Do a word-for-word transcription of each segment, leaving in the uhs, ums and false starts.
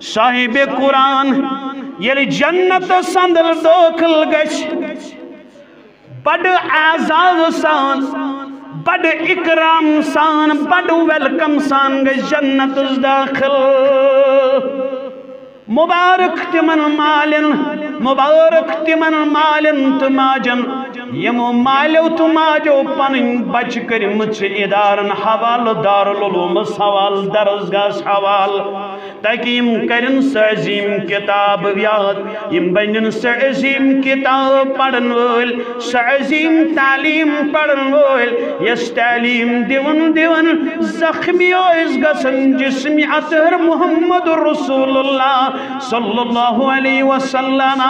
صاحب قرآن ییٚلہِ جنتس اندر دٲخل گژھِ، بڑٕ اعزاز سان، بڑٕ اکرام سان، بڑٕ ویلکم سان گژھِ جنتس دٲخل۔ مبارک تِمن مالٮ۪ن، مبارک تِمن مالٮ۪ن تہٕ ماجن، یِمو مالٮ۪و تہٕ ماجو پنٕنۍ بچہِ کٔرمٕژ چھِ ادارن حوالہٕ، دارالعلومس حوالہٕ، درسگاہس حوالہٕ، تاکہ یِم کرن سۄ عظیم کتاب یاد، یِم بنن سۄ عظیم کتاب پرن وٲلۍ، سۄ عظیم تعلیم پرن وٲلۍ، یۄس تعلیم دِوان دِوان زخمی ٲسۍ گژھان جسم اطہر محمد رسول اللہ صلی اللہ علیہ وسلم۔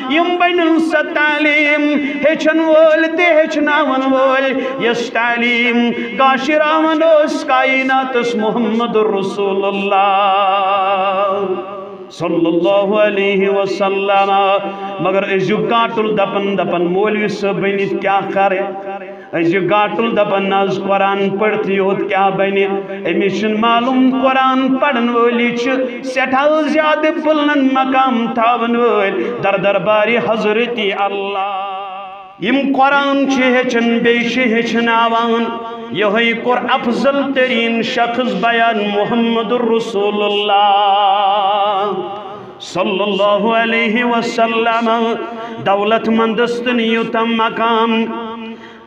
یِم بنن سۄ تعلیم ہیٚچھن وٲلۍ تہٕ ہیٚچھناون وٲلۍ، یۄس تعلیم گاشراوان اوس کائناتس محمد رسول اللہ صلی اللہ علیہ وسلم۔ مگر أزیُک گاٹُل دپان دپان، مولوی صٲب بٔنِتھ کیٛاہ کرٕ؟ أزیُک گاٹُل دپان، نہ حظ، قرآن پٔرتھٕے یوت کیٛاہ بنہِ؟ أمِس چھُنہٕ معلوم قرآن پرن وٲلی چھِ سٮ۪ٹھاہ زیادٕ بُلند مقام تھاون وٲلۍ در دربارِ حضرت اللہ۔ یِم قرآن چھِ ہیٚچھان، بیٚیہِ چھِ ہیٚچھناوان۔ یِہوٚے کوٚر افضل تریٖن شخص بیان محمد رسول اللہ صلی اللہ علیہ وسلم۔ دولت مندس تہِ نہٕ یوٗتاہ مقام،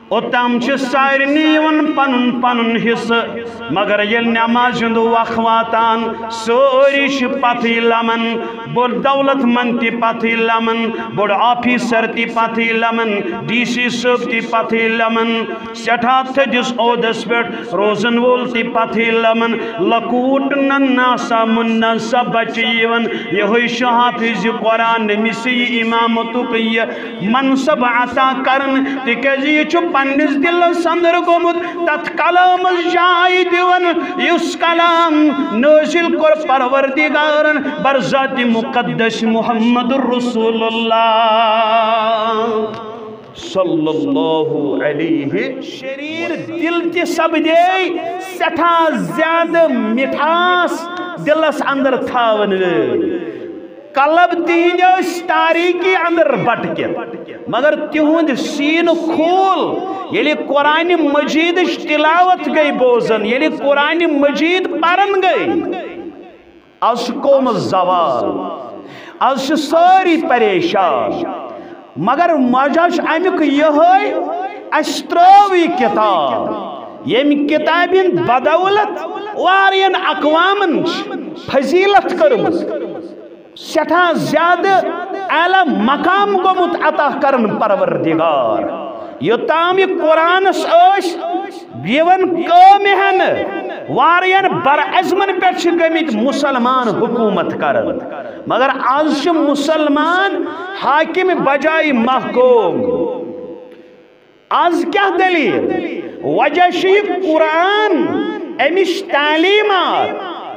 اوٚتام چھِ سارنٕے یِوان پنُن پنُن حصہٕ، مگر ییٚلہِ نمازِ ہُنٛد وق واتان، سٲری چھِ پتھٕے لمان، بوٚڑ دولت مند تہِ پتھٕے لمان، بوٚڑ آفیسر تہِ پتھٕے لمان، ڈی سی صٲب تہِ پتھٕے لمان، سٮ۪ٹھاہ تھٔدِس عہدس پٮ۪ٹھ روزن وول تہِ پتھٕے لمان، لۄکوٗٹ نناسا مناسا بچہٕ یِوان۔ یِہوٚے چھُ حافظ قرآن، أمِس یہِ امامتُک یہِ منصب عطا کرن، تِکیازِ یہِ چھُ پننِس دِلس اندر گوٚمُت تتھ کلامس جاے دِوان، یُس کلام نٲزِل کوٚر پروردگارن بر ذات مقدس محمد رسول اللہ صلی اللہ علیہ۔ شریر دل تہِ سپدے سٮ۪ٹھاہ زیادٕ مٹھاس دلس اندر تھاون وٲلۍ۔ قلب تِہنٛدۍ ٲسۍ تاریکی اندر بٹکِتھ، مگر تِہُنٛد سیٖنہٕ کھوٗل ییٚلہِ قرآنِ مجیدٕچ تلاوت گٔے بوزن، ییٚلہِ قرآنِ مجید پرن گٔے۔ از چھُ قومس زوال، از چھِ سٲری پریشان، مگر وجہ چھُ امیُک یِہوٚے، اسہِ ترٲو یہِ کتاب، ییٚمہِ کتابہِ ہٕنٛدِ بدولت واریاہن اقوامن چھِ فضیلت کٔرمٕژ۔ سٮ۪ٹھاہ زیادٕ اعلیٰ مقام گوٚمُت عطا کرن پروردگار۔ یوٚتام یہِ قرآنس ٲسۍ یِوان کٲمہِ ہٮ۪نہٕ، واریاہن برعزمن پٮ۪ٹھ چھِ گٔمٕتۍ مسلمان حکومت کران، مگر از چھِ مسلمان حاکم بجایہِ محکوم۔ از کیٛاہ دٔلیٖل؟ وجہ چھُ یہِ قرآن، اَمِچ تعلیٖمات،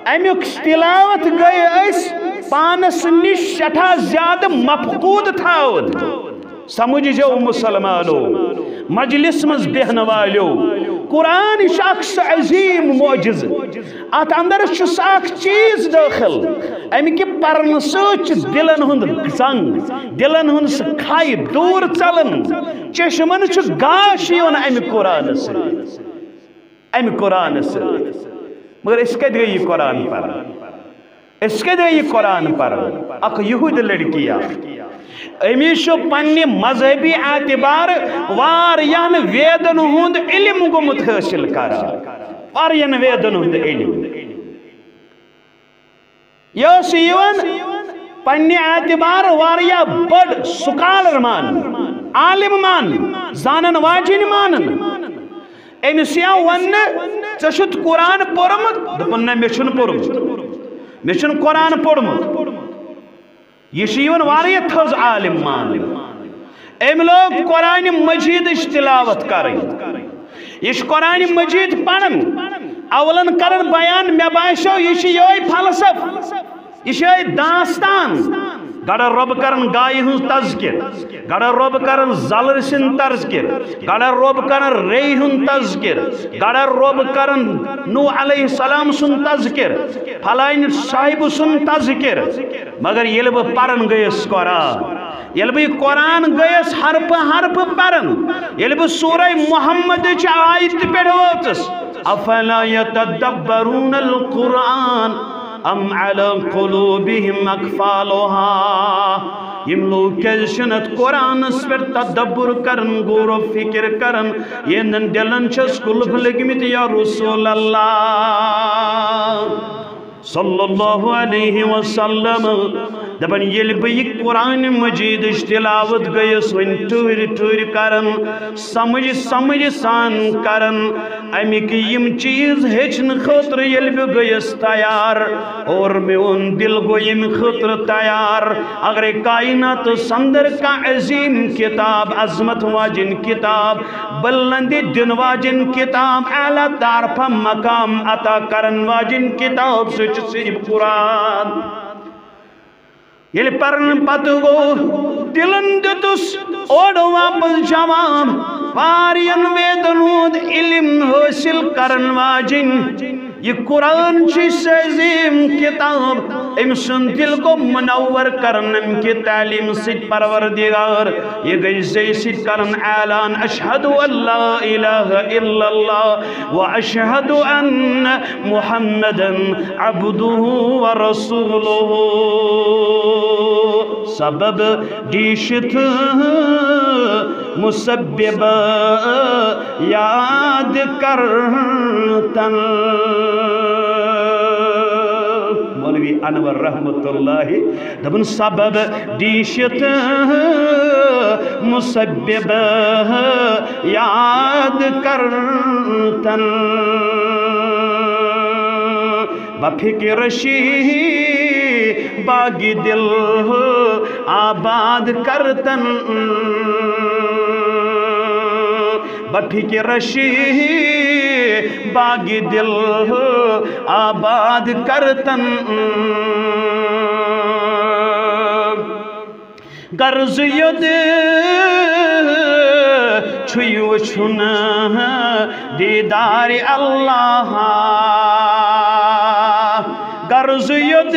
اَمیُک تلاوت گٔے أسۍ پانس نِش سٮ۪ٹھاہ زیادٕ مفقوٗد تھاوُن۔ سمجھ زیو مسلمانو، مجلس منٛز بیہن والیو، قرآن چھُ اکھ سُہ عظیٖم معجزٕ۔ اتھ اندر چھُ سُہ اکھ چیٖز دٲخل، امہِ کہِ پرنہٕ سۭتۍ چھُ دلن ہُنٛد زنگ، دلن ہُنٛد سُہ کھے دوٗر ژلان، چشمن چھُ گاش یِوان امہِ قرآنہٕ سۭتۍ، امہِ قرآنہٕ سۭتۍ۔ مگر أسۍ کتہِ گٔے یہِ قرآن پران؟ أسۍ کتہِ گٔے یہِ قرآن پران؟ اکھ یہودۍ لڑکی اکھ، أمِس چھُ پننہِ مذہبی اعتبار واریاہن ویدن ہُنٛد علم گوٚمُت حٲصِل کران، واریاہن ویدن ہُنٛد علم۔ یہِ ٲس یِوان پننہِ اعتبار واریاہ بٔڑ scholar ماننہٕ، عالم ماننہٕ، زانن واجِنۍ ماننہٕ۔ أمِس یِوان وننہٕ، "ژےٚ چھُتھ قرآن پوٚرمُت؟" دوٚپُن، "نہ، مےٚ چھُنہٕ پوٚرمُت، مےٚ چھُنہٕ قرآن پوٚرمُت۔" یہِ چھُ یِوان واریاہ تھٔز عالم ماننہٕ۔ أمۍ لوگ قرآنِ مجیدٕچ تلاوت کرٕنۍ۔ یہِ چھُ قرآنِ مجید پران۔ اولن کرن بیان، مےٚ باسیو یہِ چھُ یِہوٚے فلسفہٕ، یہِ چھُ یِہوٚے داستان۔ گڑھن رۄب کرن گایہِ ہٕنٛز تذکر، گڑھن رۄب کرن زلر سٕنٛد تذکر، گڑھن رۄب کرن ریٚیہِ ہُنٛد تذکر، گڑھن رۄب کرن نوح علیہ السلام سُنٛد تذکر، فلانہِ صاحبہٕ سُنٛد تذکر۔ مگر ییٚلہِ بہٕ پرن گٔیس قرآن، ییٚلہِ بہٕ یہِ قرآن گٔیس حرفہٕ حرفہٕ پرن، ییٚلہِ بہٕ سورہ محمدٕچ آیتہِ پٮ۪ٹھ وٲژٕس، افلا یتدبرون القرآن ام علی قلوبہم اقفالها۔ یِم لوٗکھ کیٛازِ چھِنہٕ اَتھ قرآنس پٮ۪ٹھ تدبر کران، غور و فکر کران؟ یِہنٛدٮ۪ن دِلن چھس قلف لٔگمٕتۍ یا رسول اللہ صلی اللہ علیہ وسلم۔ دپان، ییٚلہِ بہٕ یہِ قرآن مجیدٕچ تلاوت گٔیس وۄنۍ ٹٲرۍ ٹٲرۍ کران، سمجھ سمجھ سان کران، اَمِکۍ یِم چیٖز ہیٚچھنہٕ خٲطرٕ ییٚلہِ بہٕ گٔیس تیار، اور میون دل گوٚو ییٚمہِ خٲطرٕ تیار۔ اگرے کائناتس اندر کانٛہہ عظیم کتاب، عظمت واجن کتاب، بلندی دن واجن کتاب، اعلیٰ تعریف مقام عطا کرن واجن کتاب، سُہ چھُ صرف قرآن۔ ییٚلہِ پرنہٕ پتہٕ گوٚو، دِلن دیُتُس اورٕ واپس جواب، واریاہن ویدن ہُنٛد علم حٲصِل کرن واجِنۍ یہِ قرآن چھِ سُہ عظیٖم کِتاب، أمۍ سُنٛد دِل گوٚو منور کرن اَمہِ کہِ تعلیٖم سۭتۍ پروردگار۔ یہِ گٔے زیٚیہِ سۭتۍ کرن اعلان، اشہد ان لا الہ الا اللہ و اشہد ان محمدن عبدہ و رسولہ۔ سبب ڈیشت مسبب یاد کرتن۔ مولوی انور رحمت اللہ دپن، سبب ڈیشت مسبب یاد کرتن، بفکرشی باغ دل آباد کرتن، بفکرشی باغ دل آباد کرتن۔ غرض یوت چھُے وُچھُن دیدار اللہ، غرض یوت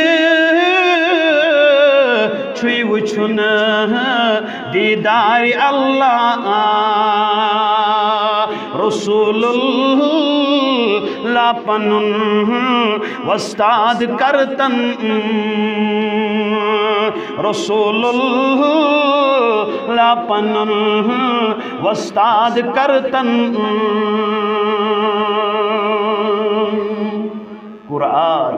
چھُے وُچھُن دیدار اللہ۔ رسول اللہ پنُن وۄستاد کرتن، رسول اللہ پنُن وۄستاد کرتن۔ قرآن،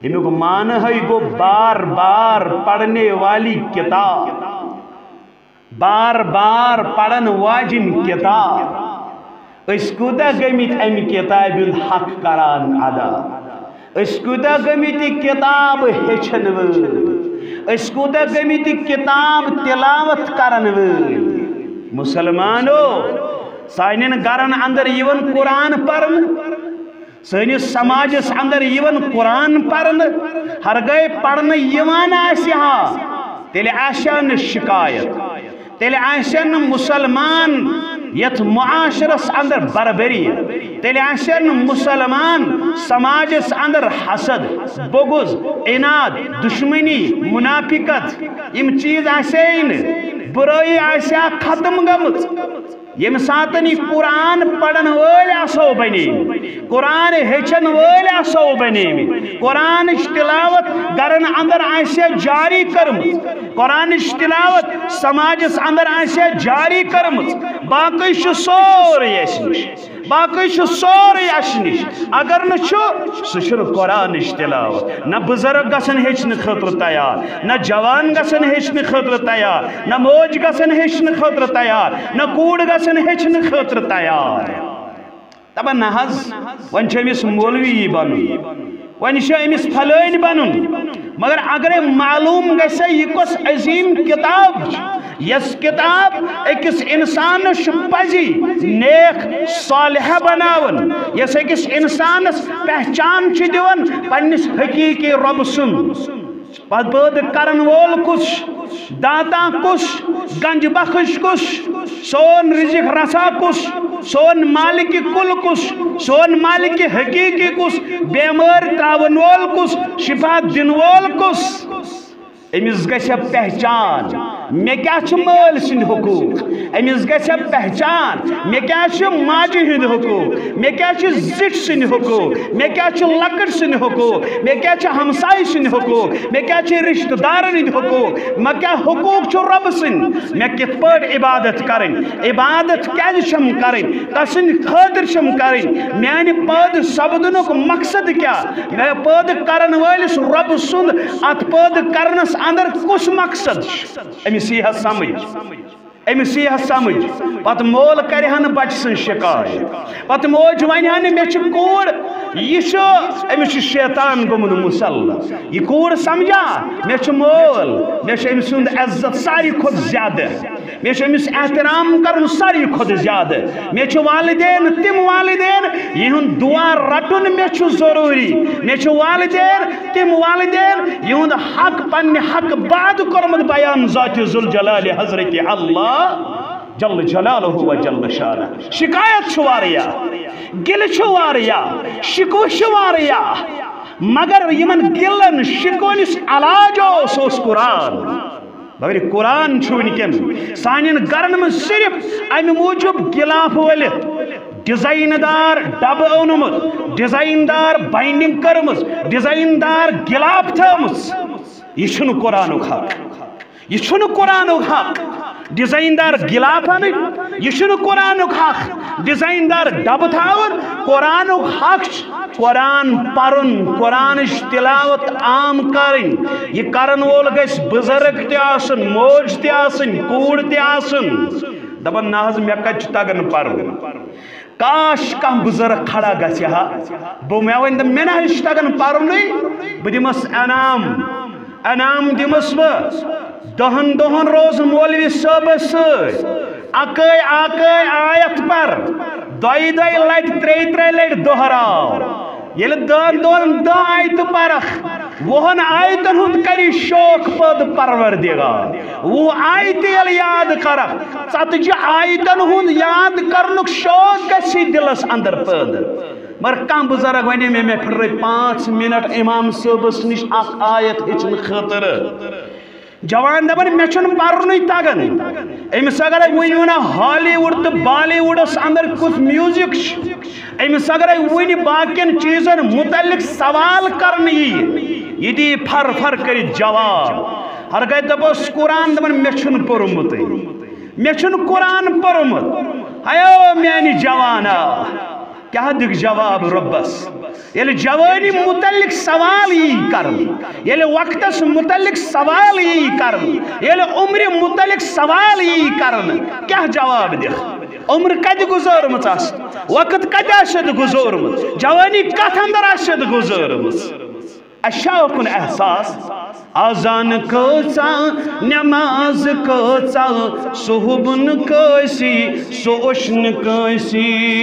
اَمیُک معنی ہے گوٚو بار بار پڑھنے والی کتاب۔ بار بار پرن واجن کتاب۔ أسۍ کوٗتاہ گٔمٕتۍ اَمہِ کتابہِ ہُنٛد حق کران ادا؟ أسۍ کوٗتاہ گٔمٕتۍ یہِ کتاب ہیٚچھن وٲلۍ؟ أسۍ کوٗتاہ گٔمٕتۍ یہِ کتاب تلاوت کرن وٲلۍ؟ مسلمانو، سانٮ۪ن گرن اندر یِوان قرآن پرنہٕ، سٲنِس سماجس اندر یِوان قرآن پرنہٕ، ہرگاہ پرنہٕ یِوان آسہِ ہا، تیٚلہِ آسہِ ہا نہٕ شکایت، تیٚلہِ آسہِ ہا نہٕ مسلمان یتھ معاشرس اندر بربری، تیٚلہِ آسہِ ہا نہٕ مسلمان سماجس اندر حسد، بغض، عناد، دشمنی، منافقت، یِم چیز آسہِ ہے نہٕ، برٲیی آسہِ ہا ختم گٔمٕژ۔ ییٚمہِ ساتَن یہِ قرآن پرن وٲلۍ آسو بنیمٕتۍ، قرآن ہیٚچھن وٲلۍ آسو بنیمٕتۍ، قرآنٕچ تلاوت گرن اندر آسہِ جاری کٔرمٕژ، قرآنٕچ تلاوت سماجس اندر آسہِ جاری کٔرمٕژ، باقٕے چھُ سورُے اَسہِ نِش، باقٕے چھُ سورُے اَسہِ نِش۔ اگر نہٕ چھُ، سُہ چھُنہٕ قرآنٕچ تلاوت۔ نہ بزرگ گژھن ہیٚچھنہٕ خٲطرٕ تیار، نہ جوان گژھن ہیٚچھنہٕ خٲطرٕ تیار، نہ موج گژھن ہیٚچھنہٕ خٲطرٕ تیار، نہ کوٗر گژھن ہیٚچھنہٕ خٲطرٕ تیار۔ دپان، نہ حظ، وۄنۍ چھُ أمِس مولوی بنُن، وۄنۍ چھُ أمِس فلٲنۍ بنُن، مگر اگرے معلوم گژھِ یہِ کۄس عظیم کتاب چھِ، یۄس کتاب أکِس انسانس چھُ پزی نیک صالحہ بناوان، یۄس أکِس انسانس پہچان چھِ دِوان پننِس حقیقی رۄب سُنٛد۔ پتہٕ پٲدٕ کرن وول کُس چھُ؟ داتا کُس چھُ؟ گنج بخش کُس چھُ؟ سون رزق رسا کُس چھُ؟ سون مالک کل کُس چھُ؟ سون مالک حقیقی کُس؟ بیمٲرۍ تراون وول کُس؟ شفا دِن وول کُس؟ أمِس گژھِ پہچان، مےٚ کیٛاہ چھُ مٲلۍ سٕنٛدۍ حقوٗق؟ أمِس گژھِ پہچان، مےٚ کیٛاہ چھُ ماجہِ ہٕنٛدۍ حقوٗق؟ مےٚ کیٛاہ چھُ زِٹھۍ سٕنٛدۍ حقوٗق؟ مےٚ کیٛاہ چھُ لۄکٕٹۍ سٕنٛدۍ حقوٗق؟ مےٚ کیٛاہ چھُ ہمسایہِ سٕنٛدۍ حقوٗق؟ مےٚ کیٛاہ چھِ رِشتہٕ دارَن ہٕنٛدۍ حقوٗق؟ مےٚ کیٛاہ حقوٗق چھُ رۄبہٕ سٕنٛدۍ؟ مےٚ کِتھ پٲٹھۍ عبادت کَرٕنۍ؟ عبادت کیٛازِ چھَم کَرٕنۍ؟ کَسٕنٛدِ خٲطرٕ چھَم کَرٕنۍ؟ میٛانہِ پٲدٕ سَپدنُک مقصد کیٛاہ؟ مےٚ پٲدٕ کَرَن وٲلِس رۄبہٕ سُنٛد اَتھ پٲدٕ کَرنَس اَندَر کُس مقصد چھُ؟ أمِس یی ہا سمجھ، أمِس یی ہا سمجھ۔ پتہٕ مول کرِ ہا نہٕ بچہٕ سٕنٛز شکایت، پتہٕ موج ونہِ ہا نہٕ، "مےٚ چھِ کوٗر، یہِ چھُ، أمِس چھُ شیطان گوٚمُت مسلط۔" یہِ کوٗر سمجھا، مےٚ چھُ مول، مےٚ چھُ أمۍ سُنٛد عزت ساروی کھۄتہٕ زیادٕ، مےٚ چھُ أمِس احترام کرُن ساروی کھۄتہٕ زیادٕ، مےٚ چھُ والدین، تِم والدین، یِہُنٛد دُعا رٹُن مےٚ چھُ ضروٗری، مےٚ چھُ والدین، تِم والدین، یِہُنٛد حق، پننہِ حق بعد کوٚرمُت بیان ذاتِ ذوالجلالِ حضرتِ اللہ جل جلالہ و جل شانہ۔ شکایت چھُ واریاہ، گِلہٕ چھُ واریاہ، شکوٕ چھُ واریاہ، مگر یِمن گِلن شکون یُس علاج اوس، سُہ اوس قرآن۔ مگر یہِ قرآن چھُ وٕنکیٚن سانٮ۪ن گرن منٛز صرف امہِ موٗجوٗب غلاف وٲلِتھ، ڈیزائن دار ڈبہٕ اوٚنمُت، ڈیزائن دار بائنڈنگ کٔرمٕژ، ڈیزائن دار غلاف تھٲومٕژ۔ یہِ چھُنہٕ قرآنُک حق۔ یہِ چھُنہٕ قرآنُک حق۔ ڈیزائن دار غلاف اَنٕنۍ، یہِ چھُنہٕ قرآنُک حق۔ ڈیزائن دار ڈبہٕ تھاوُن، قرآنُک حق چھُ قرآن پرُن، قرآنٕچ تلاوت عام کرٕنۍ۔ یہِ کرن وول گژھِ بزرگ تہِ آسُن، موج تہِ آسٕنۍ، کوٗر تہِ آسُن۔ دپان، "نہ حظ، مےٚ کتہِ چھُ تگان پرُن؟" کاش کانٛہہ بزرگ کھڑا گژھِ ہا، بہٕ، مےٚ ؤنۍ تو، مےٚ نہ حظ چھُ تگان پرُنٕے، بہٕ دِمس انعام، انعام دِمس بہٕ۔ دہن دۄہن روز مولوی صٲبس سۭتۍ، اکٲے اکٲے آیت پر، دۄیہِ دۄیہِ لٹہِ، ترٛیٚیہِ ترٛیٚیہِ لٹہِ دۄہراو۔ ییٚلہِ دہن دۄہن دہ آیتہٕ پرکھ، وُہن آیتن ہُنٛد کری شوق پٲدٕ پروردگار۔ وُہ آیتہٕ ییٚلہِ یاد کرکھ، ژتجی آیتن ہُنٛد یاد کرنُک شوق گژھِ دِلس اندر پٲدٕ۔ مگر کانٛہہ بزرگ ونہِ مےٚ، مےٚ پھِرے پانٛژھ منٹ امام صٲبس نِش اکھ آیت ہیٚچھنہٕ خٲطرٕ۔ جوان دپان، "مےٚ چھُنہٕ پرنُے تگان۔" أمِس اگرے وٕنہِ ونو ہالی وُڈ تہٕ بالی وُڈس اندر کُس میوزک چھُ، أمِس اگرے وٕنہِ باقین چیزن متعلق سوال کرنہٕ ییہِ، یہِ دِیہِ فر فر کٔرِتھ جواب۔ ہر گاہہِ دپوس قرآن، دپان، "مےٚ چھُنہٕ پوٚرمُتٕے، مےٚ چھُنہٕ قرآن پوٚرمُت۔" ہیو میانہِ جوانا، کیٛاہ دِکھ جواب رۄبس؟ ییٚلہِ جوٲنی متعلق سوال یی کرنہٕ، ییٚلہِ وقتس متعلق سوال یی کرنہٕ، ییٚلہِ عمرِ متعلق سوال یی کرنہٕ، کیٛاہ جواب دِکھ؟ عمر کتہِ گُزٲرمٕژ آسہِ؟ وقت کتہِ آسٮ۪تھ گُزٲرمٕژ؟ جوٲنی کتھ اندر آسٮ۪تھ گُزٲرمٕژ؟ اَسہِ چھا اوکُن احساس؟ اذان کۭژاہ، نماز کۭژاہ، صحبن کٲسی، سُہ اوٚش نہٕ کٲنسی۔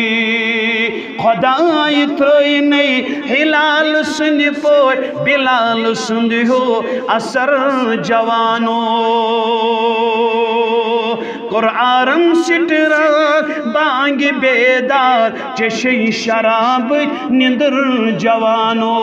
خداے ترٲینَے ہلال سٕنٛدِ پٲٹھۍ بلال سُنٛد ہیوٗ اثر جوانو۔ قرآن سٹران بانگِ بیدار، چشے شرابٕچ نِندٕر جوانو۔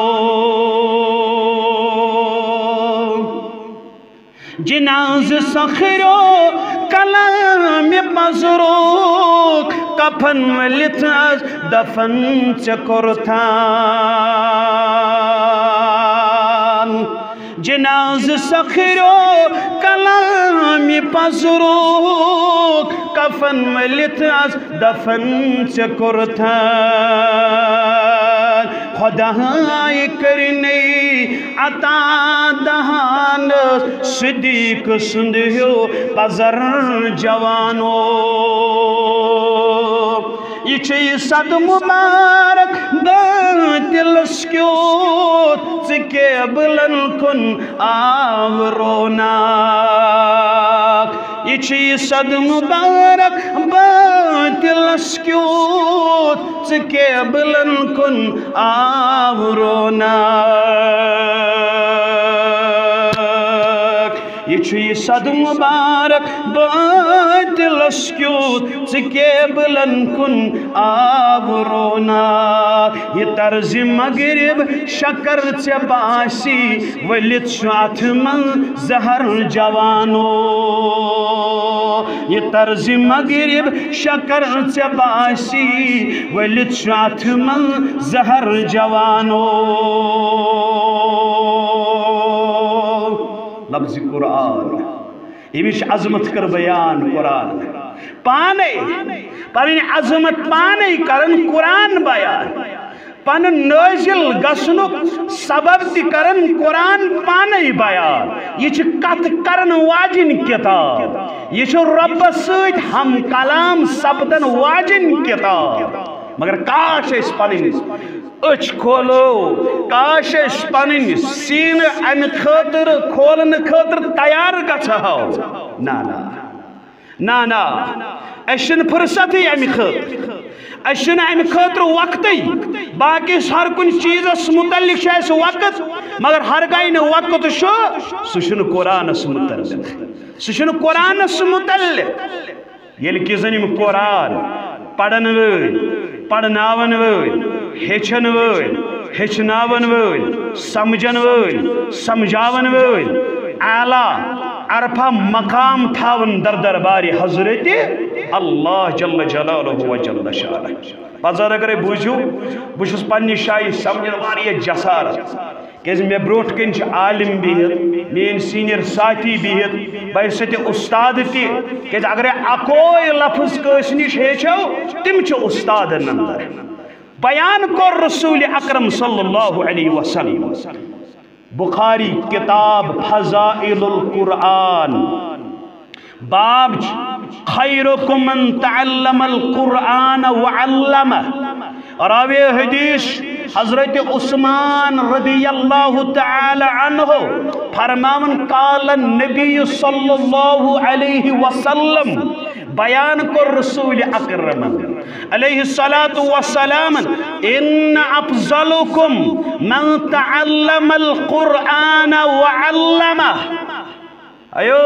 جناز سخرو کلام پذروک، کفن ؤلِتھ از دفن ژےٚ کوٚرتھان۔ جناز سخرو کلام پذروک، کفن ؤلِتھ از دفن ژےٚ کوٚرتھن۔ خداے کٔرِنَے عطا دہانس صدیق سُنٛد ہیوٗ پزر جوانو۔ یہِ چھُے صد مبارک بٲطلس کیُتھ، ژٕ کیبلن کُن آو رونق۔ یہِ چھُے صد مبارک بٲطلس کیُتھ، ژٕ کیبلن کُن آو رونق۔ یہِ چھُے صد مبارک بٲطلس کیُتھ، ژٕ کیبلن کُن آو رونق۔ یہِ طرزِ مغرب شکر ژےٚ باسی، ؤلِتھ چھُ اتھ منٛز زہر جوانو۔ یہِ طرزِ مغرب شکر ژےٚ باسی، ؤلِتھ چھُ اتھ منٛز زہر جوانو۔ لفظِ قرآن، ییٚمِچ عظمت کٔر بیان قرآن پانے۔ پنٕنۍ عظمت پانے کرن قرآن بیان، پنُن نٲزِل گژھنُک سبب تہِ کرن قرآن پانے بیان۔ یہِ چھِ کتھ کرن واجِنۍ کتاب، یہِ چھِ رۄبس سۭتۍ ہم کلام سپدن واجِنۍ کتاب۔ مگر کاش أسۍ پنٕنۍ أچھ کھولو، کاش أسۍ پنٕنۍ سیٖنہٕ امہِ خٲطرٕ کھولنہٕ خٲطرٕ تیار گژھہو۔ نہ، نہ، نہ، نہ، اَسہِ چھُنہٕ فرصتٕے امہِ خٲطرٕ، اَسہِ چھُنہٕ امہِ خٲطرٕ وقتٕے۔ باقٕے ہر کُنہِ چیٖزس متعلق چھُ اَسہِ وقت، مگر ہرگاہہِ نہٕ وقت چھُ، سُہ چھُنہٕ قرآنس متعلق، سُہ چھُنہٕ قرآنس متعلق۔ ییٚلہِ کہِ زن یِم قرآن پرن وٲلۍ، پرناون وٲلۍ، ہیٚچھن وٲلۍ، ہیٚچھناون وٲلۍ، سمجھن وٲلۍ، سمجھاون وٲلۍ، اعلیٰ عرفہ مقام تھاون در دربارِ حضرت اللہ جل جلالہ و جل شانہ۔ بظاہر اگرے بوٗزِو، بہٕ چھُس پننہِ جایہِ سمجھن واریاہ جسارت۔ کیازِ مےٚ برونٛٹھ کنہِ چھِ عالم بِہِتھ، میٲنۍ سینئر ساتھی بِہِتھ، بہٕ چھُس تہِ استاد تہِ۔ کیازِ اگرے اکوے لفظ کٲنٛسہِ نِش ہیٚچھو، تِم چھِ استادن اندر۔ بیان کوٚر رسول اکرم صلی اللہ علیہ وسلم۔ بخاری کتاب فضائل القرآن، باب چھُ، "خیرکم من تعلم القرآن وعلمہ۔" راوی حدیث حضرت عثمان رضی اللہ تعالی عنہ فرماون، قال النبی صلی اللہ علیہ وسلم، بیان کوٚر رسول اکرم علیہ الصلوۃ والسلام، "ان افضلکم من تعلم القرآن وعلمہ۔" ایو،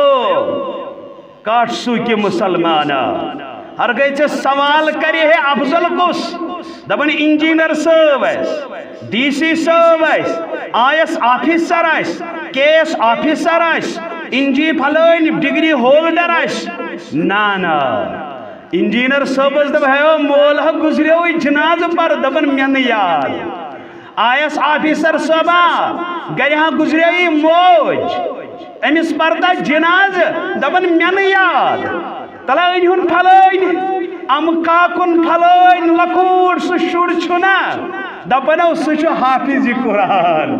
کاٹ سوٗ کہِ مسلمانہ، ہر گٔے ژےٚ سوال کرِ ہے افضل کُس؟ دپان انجینئر صٲب آسہِ، ڈی سی صٲب آسہِ، آئی اے ایس آفیسر آسہِ، کے اے ایس آفیسر آسہِ، انجی پھلٲنۍ ڈگری ہولڈر آسہِ۔ نہ، نہ۔ انجینئر صٲبس دپ، ہے او مول ہا گزریو جنازٕ پر، دپان مےٚ نہٕ یاد۔ آئی اے ایس آفیسر صٲبا، گرِ ہا گزریے موج، أمِس پرتا جنازٕ، دپان مےٚ نہٕ یاد۔ تلا أنۍ ہُن پھلٲنۍ، امہٕ کاکُن پھلٲنۍ لۄکُٹ سُہ شُر چھُنا، دپان او سُہ چھُ حافظ قرآن،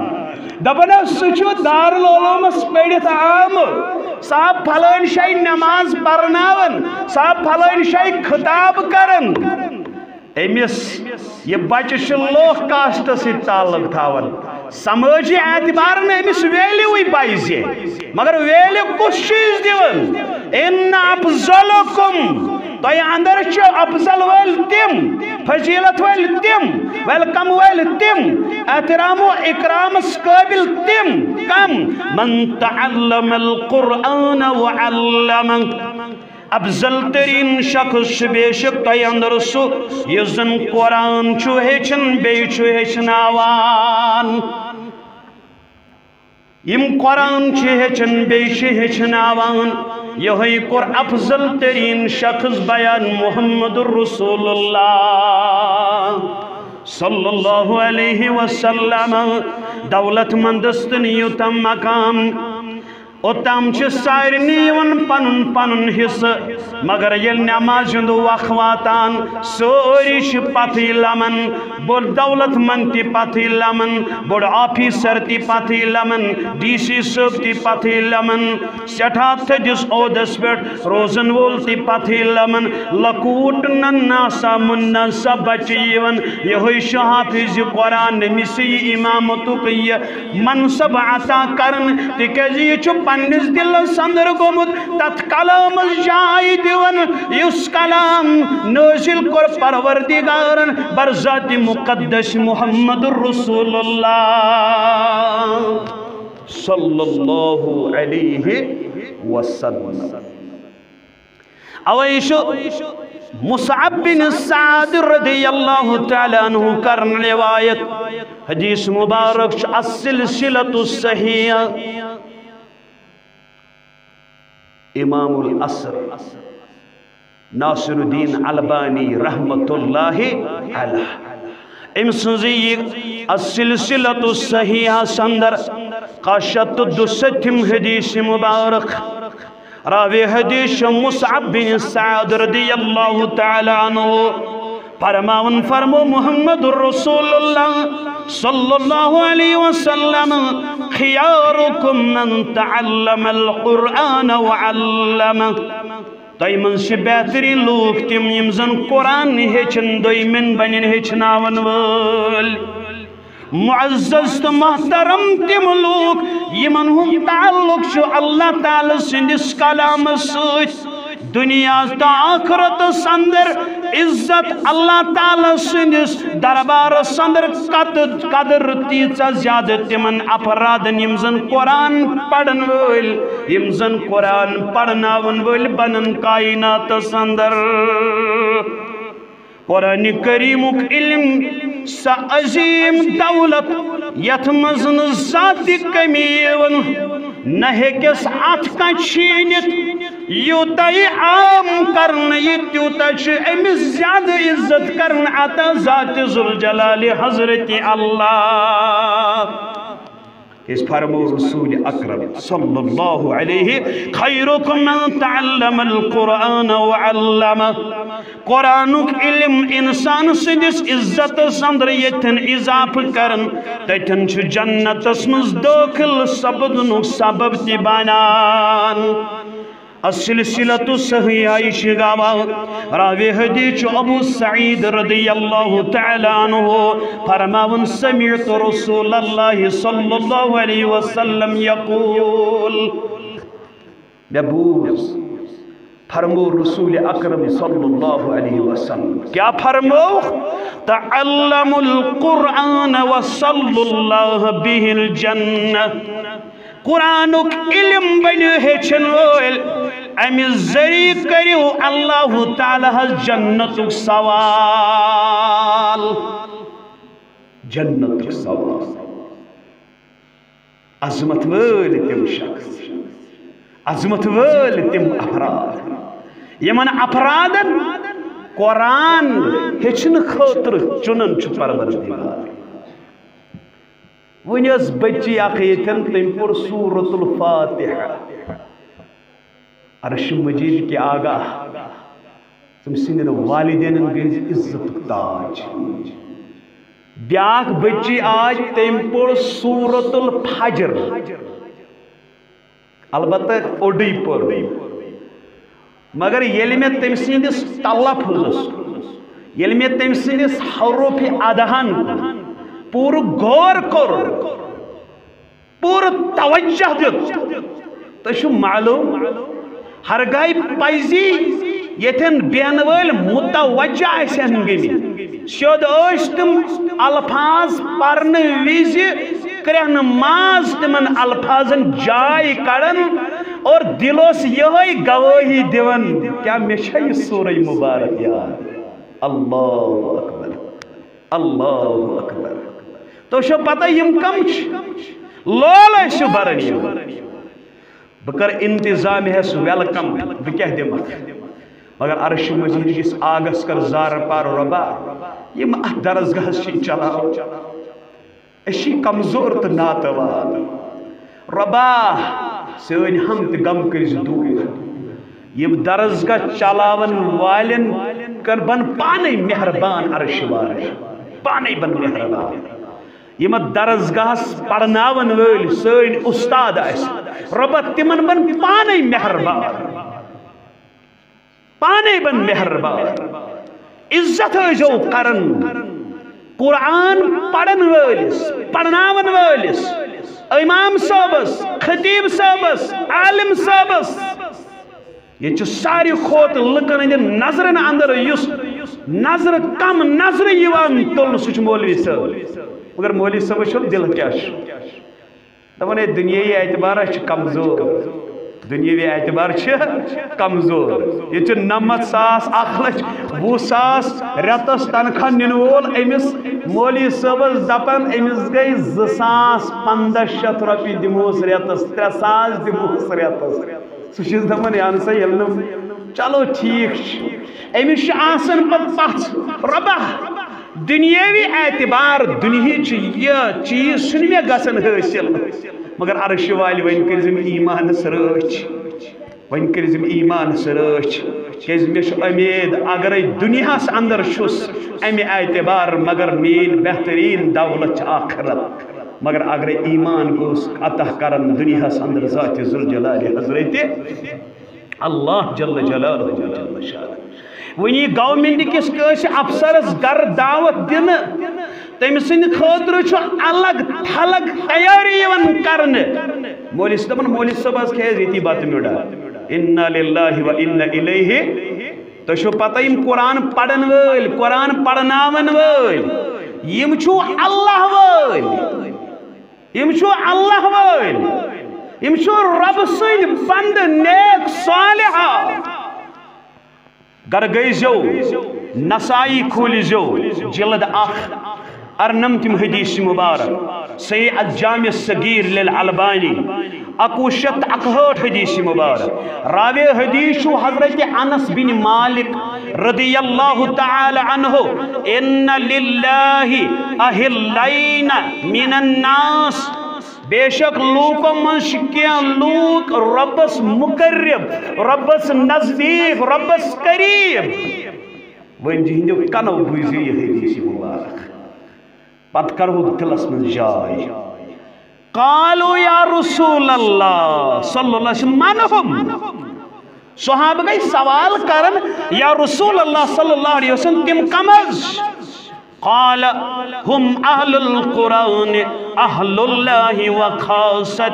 دپان او سُہ چھُ دارالعلومس پٔرِتھ آمُت، سُہ آو پھلٲنۍ جایہِ نماز پرناون، سُہ آو پھلٲنۍ جایہِ خطاب کران۔ أمِس یہِ بچہٕ چھُ لوہ کاسٹس سۭتۍ تعلق تھاوان، سمٲجی اعتبار نہٕ أمِس ویلیوٕے پزِ، مگر ویلیو کُس چیٖز دِوان؟ ان افضلکم، تۄہہِ اندر چھِ افضل وٲلۍ تِم، فضیلت وٲلۍ تِم، ویلکم وٲلۍ تِم، احترام و اکرامس قٲبل تِم، کم؟ من تعلم القرآن وعلمہ۔ افضل ترین شخص چھُ بے شک تۄہہِ اندر سُہ، یُس زن قرآن چھُ ہیٚچھان بیٚیہِ چھُ ہیٚچھناوان۔ یِم قرآن چھِ ہیٚچھان بیٚیہِ چھِ ہیٚچھناوان، یِہوٚے کوٚر افضل ترین شخص بیان محمد رسول اللہ صلی اللہ علیہ وسلم۔ دولت مندس تہِ نہٕ یوٗتاہ مقام، اوٚتام چھِ سارنٕے یِوان پنُن پنُن حصہٕ، مگر ییٚلہِ نمازِ ہُنٛد وق واتان، سٲری چھِ پتھٕے لمان۔ بوٚڑ دولت مند تہِ پتھٕے لمان، بوٚڑ آفیسر تہِ پتھٕے لمان، ڈی سی صٲب تہِ پتھٕے لمان، سٮ۪ٹھاہ تھٔدِس عہدس پٮ۪ٹھ روزن وول تہِ پتھٕے لمان، لۄکوٗٹ نناسا مناسا بچہٕ یِوان۔ یِہوٚے چھُ حافظ قرآن، أمِس یہِ امامتُک یہِ منصب عطا کرن، تِکیازِ یہِ چھُ پننِس دِلس اندر گوٚمُت تتھ کلامس جاے دِوان، یُس کلام نٲزِل کوٚر پروردگارن بر ذات مقدس محمد رسول اللہ صلی اللہ علیہ وسلم۔ اوے چھُ مصعب بن سعد رضی اللہ تعالیٰ عنہ کرن روایت، حدیث مبارک چھُ السلسلۃ الصحیحہ۔ امام العصر ناصر الدین البانی رحمت اللہ علیہ، أمۍ سٕنٛزٕے یہِ السلسلۃ الصحیحہ اندر کاہ شیٚتھ تہٕ دُسَتتھِم حدیث مبارک۔ راوی حدیث چھُ مصعب بن سعد رضی اللہ تعالیٰ عنہ۔ فرماوان فرمو محمد رسول اللہ صلی اللہ علیہ وسلم، خیارکم من تعلم القرآن وعلمہ۔ تۄہہِ منٛز چھِ بہتریٖن لوٗکھ تِم، یِم زن قرآن ہیٚچھن، دوٚیمٮ۪ن بنن ہیٚچھناون وٲلۍ۔ معزز تہٕ محترم تِم لوٗکھ، یِمن ہُنٛد تعلق چھُ اللہ تعالیٰ سٕنٛدِس کلامس سۭتۍ۔ دُنیا تہٕ آخرتس اندر عزت اللہ تعالیٰ سٕنٛدِس دربارس اندر قد-، قدر تیٖژاہ زیادٕ تِمن افرادن، یِم زن قرآن پرن وٲلۍ، یِم زن قرآن پرناون وٲلۍ بنن کائناتس اندر۔ قرآن کریمُک علم، سۄ عظیٖم دولت، یتھ منٛز نہٕ زانٛہہ تہِ کمی یِوان، نہ ہیٚکٮ۪س اتھ کانٛہہ چھیٖنِتھ۔ یوٗتاہ یہِ عام کرنہٕ یی، تیوٗتاہ چھُ أمِس زیادٕ عزت کرنہٕ عطا ذات ذوالجلال حضرت اللہ۔ أسۍ فرمو رسول اکرم صلی اللہ علیہ، خیرکم من تعلم القرآن وعلمہ۔ قرآنُک علم انسان سٕنٛدِس عزتس اندر ییٚتٮ۪ن اضافہٕ کران، تتٮ۪ن چھُ جنتس منٛز دٲخل سپدنُک سبب تہِ بنان۔ السلسلۃ الصحیحہ، یہِ چھِ گواہ۔ راوی حدیث چھُ ابو سعید رضی اللہ تعالیٰ عنہ، فرماوان، سمعت رسول اللہ صلی اللہ علیہ وسلم یقول، مےٚ بوٗز، فرمو رسول اکرم صلی اللہ علیہ وسلم کیٛاہ فرمو؟ تعلموا القرآن وصلوا اللہ بہ الجنہ۔ قرآنُک علم بٔنِو ہیٚچھن وٲلۍ، اَمہِ ذٔریعہٕ کٔرِو اللہ تعالیٰ ہس جنتُک سوال۔ جنتُک سوال۔ عظمت وٲلۍ تِم شخص، عظمت وٲلۍ تِم افراد، یِمن افرادن قرآن ہیٚچھنہٕ خٲطرٕ چُنان چھُ پروردگار۔ وۄنۍ ٲس بٔچی اکھ ییٚتٮ۪ن، تٔمۍ پوٚر سورۃ الفاتحہ۔ عرش مجید کہِ آگاہ، تٔمۍ سٕنٛدٮ۪ن والدینن گٔے عزتُک تاج۔ بیٛاکھ بٔچی آے، تٔمۍ پوٚر سورۃ الفجر۔ البتہ اوٚڑُے پوٚر۔ مگر ییٚلہِ مےٚ تٔمۍ سٕنٛدِس تلفظس، ییٚلہِ مےٚ تٔمۍ سٕنٛدِس حروفِ ادہن پوٗرٕ غور کوٚر، پوٗرٕ توجہ دیُت، تۄہہِ چھُ معلوم، ہرگاہہِ پزی ییٚتٮ۪ن بیٚہن وٲلۍ متوجہ آسن گٔمٕتۍ، سیوٚد ٲسۍ تِم الفاظ پرنہٕ وِزِ کرٛٮ۪ہنہٕ ماز تِمن الفاظن جاے کڑان اور دل اوس یِہوٚے گوٲہی دِوان، کیٛاہ مےٚ چھا یہِ سورہ مبارک یاد؟ اللہ اکبر، اللہ اکبر۔ تۄہہِ چھو پتہ یِم کم چھِ؟ لول ٲسِو بران یِم۔ بہٕ کرٕ انتظامیہس welcome، بہٕ کیٛاہ دِمکھ؟ مگر عرش مجید کِس آگس کر زارٕ پار، رۄبا، یِم اتھ درسگاہس چھِ چلاوان، أسۍ چھِ کمزور تہٕ ناتوان۔ رۄبا، سٲنۍ ہم تہٕ غم کٔرۍ زِ دوٗر۔ یِم درسگاہ چلاون والٮ۪ن کر بن پانے مہربان، عرش وار پانے بن مہربان۔ یِم درسگاہس پرناون وٲلۍ سٲنۍ استاد آسہِ، رۄبہ تِمن بن پانے مہربان، پانے بن مہربان۔ عزت ٲسۍزیو کران قرآن پرن وٲلِس، پرناون وٲلِس، امام صٲبس، خطیب صٲبس، عالم صٲبس۔ ییٚتہِ چھُ ساروی کھۄتہٕ لُکن ہٕنٛدِ نظرن اندر یُس نظرٕ کم نظرٕ یِوان تُلنہٕ، سُہ چھُ مولوی صٲب۔ مگر مولوی صٲبس چھُ دِل کیٛاہ چھُ؟ دپان، ہے، دُنیٲوی اعتبار چھِ کمزور، دُنیٲوی اعتبار چھِ کمزور۔ ییٚتہِ چھُ نَمَتھ ساس، اکھ لچھ وُہ ساس رٮ۪تس تنخواہ نِنہٕ وول أمِس مولوی صٲبس دپان، أمِس گٔے زٕ ساس پنٛداہ شیٚتھ رۄپیہِ دِمہوس رٮ۪تس، ترٛےٚ ساس دِمہوس رٮ۪تس۔ سُہ چھُس دپان، یہِ ہسا ییٚلہِ نہٕ، چلو ٹھیٖک چھُ، أمِس چھُ آسان پتہٕ پژھ، رۄبہ، دُنیٲوی اعتبار، دُنہِچ یہِ چیٖز چھُنہٕ مےٚ گژھان حٲصِل۔ مگر عرشہِ والہِ، وۄنۍ کٔرۍ زِم ایٖمانس رٲچھ، وۄنۍ کٔرۍ زِم ایٖمانس رٲچھ، کیازِ مےٚ چھُ اُمید، اگرے دُنیاہس اندر چھُس امہِ اعتبار، مگر میٲنۍ بہتریٖن دولت چھِ آخرت۔ مگر اگرے ایٖمان گوٚژھ عطا کرن دُنیاہس اندر ذاتِ ذوالجلالِ حضرتِ اللہ جل جلالہ جل شانہ۔ وۄنۍ یی گورنمنٹ کِس کٲنٛسہِ افسرس گرٕ دعوت دِنہٕ، تٔمۍ سٕنٛدِ خٲطرٕ چھُ الگ تھلگ تیٲری یِوان کرنہٕ۔ مولوی صٲب دپان، مولوی صٲب حظ کھیٚیہِ ییٚتی بتہٕ میوٚنٛڈا۔ انا للہ و انا الیہ۔ تۄہہِ چھو پتہ، یِم قرآن پرن وٲلۍ، قرآن پرناون وٲلۍ، یِم چھِو اللہ وٲلۍ۔ یِم چھِو اللہ وٲلۍ، یِم چھِو رۄب سٕنٛدۍ بندٕ نیک صالحہ۔ گر گٔیزیو، نسائی کھوٗلزیو، جلد اکھ، ارنمتم حدیث مبارک، صحیح الجامع الصغیر للالبانی، اکوُہ شیٚتھ تہٕ اکہٲٹھ حدیث مبارک۔ راوی حدیث چھُ حضرت انس بن مالک رضی اللہ تعالی عنہ، ان للہ اہلین من الناس، بے شک لوٗکو منٛز چھِ کینٛہہ لوٗکھ رۄبَس مُقرب، رۄبَس نزدیٖک، رۄبَس قریب۔ وۄنۍ یِہِنٛدیو کَنو بوٗزِو یہِ حدیث مُبارک۔ پَتہٕ کَرہوکھ دِلَس منٛز جاے۔ قالوا یا رسول اللہ صلی اللہ علیہ وسلم، من ہم؟ صحابہٕ گٔے سوال کران، یا رسول اللہ صلی اللہ علیہ وسلم، تِم کم حظ؟ قال، هم اہل القرآن، اہل اللہ و خاصتہ۔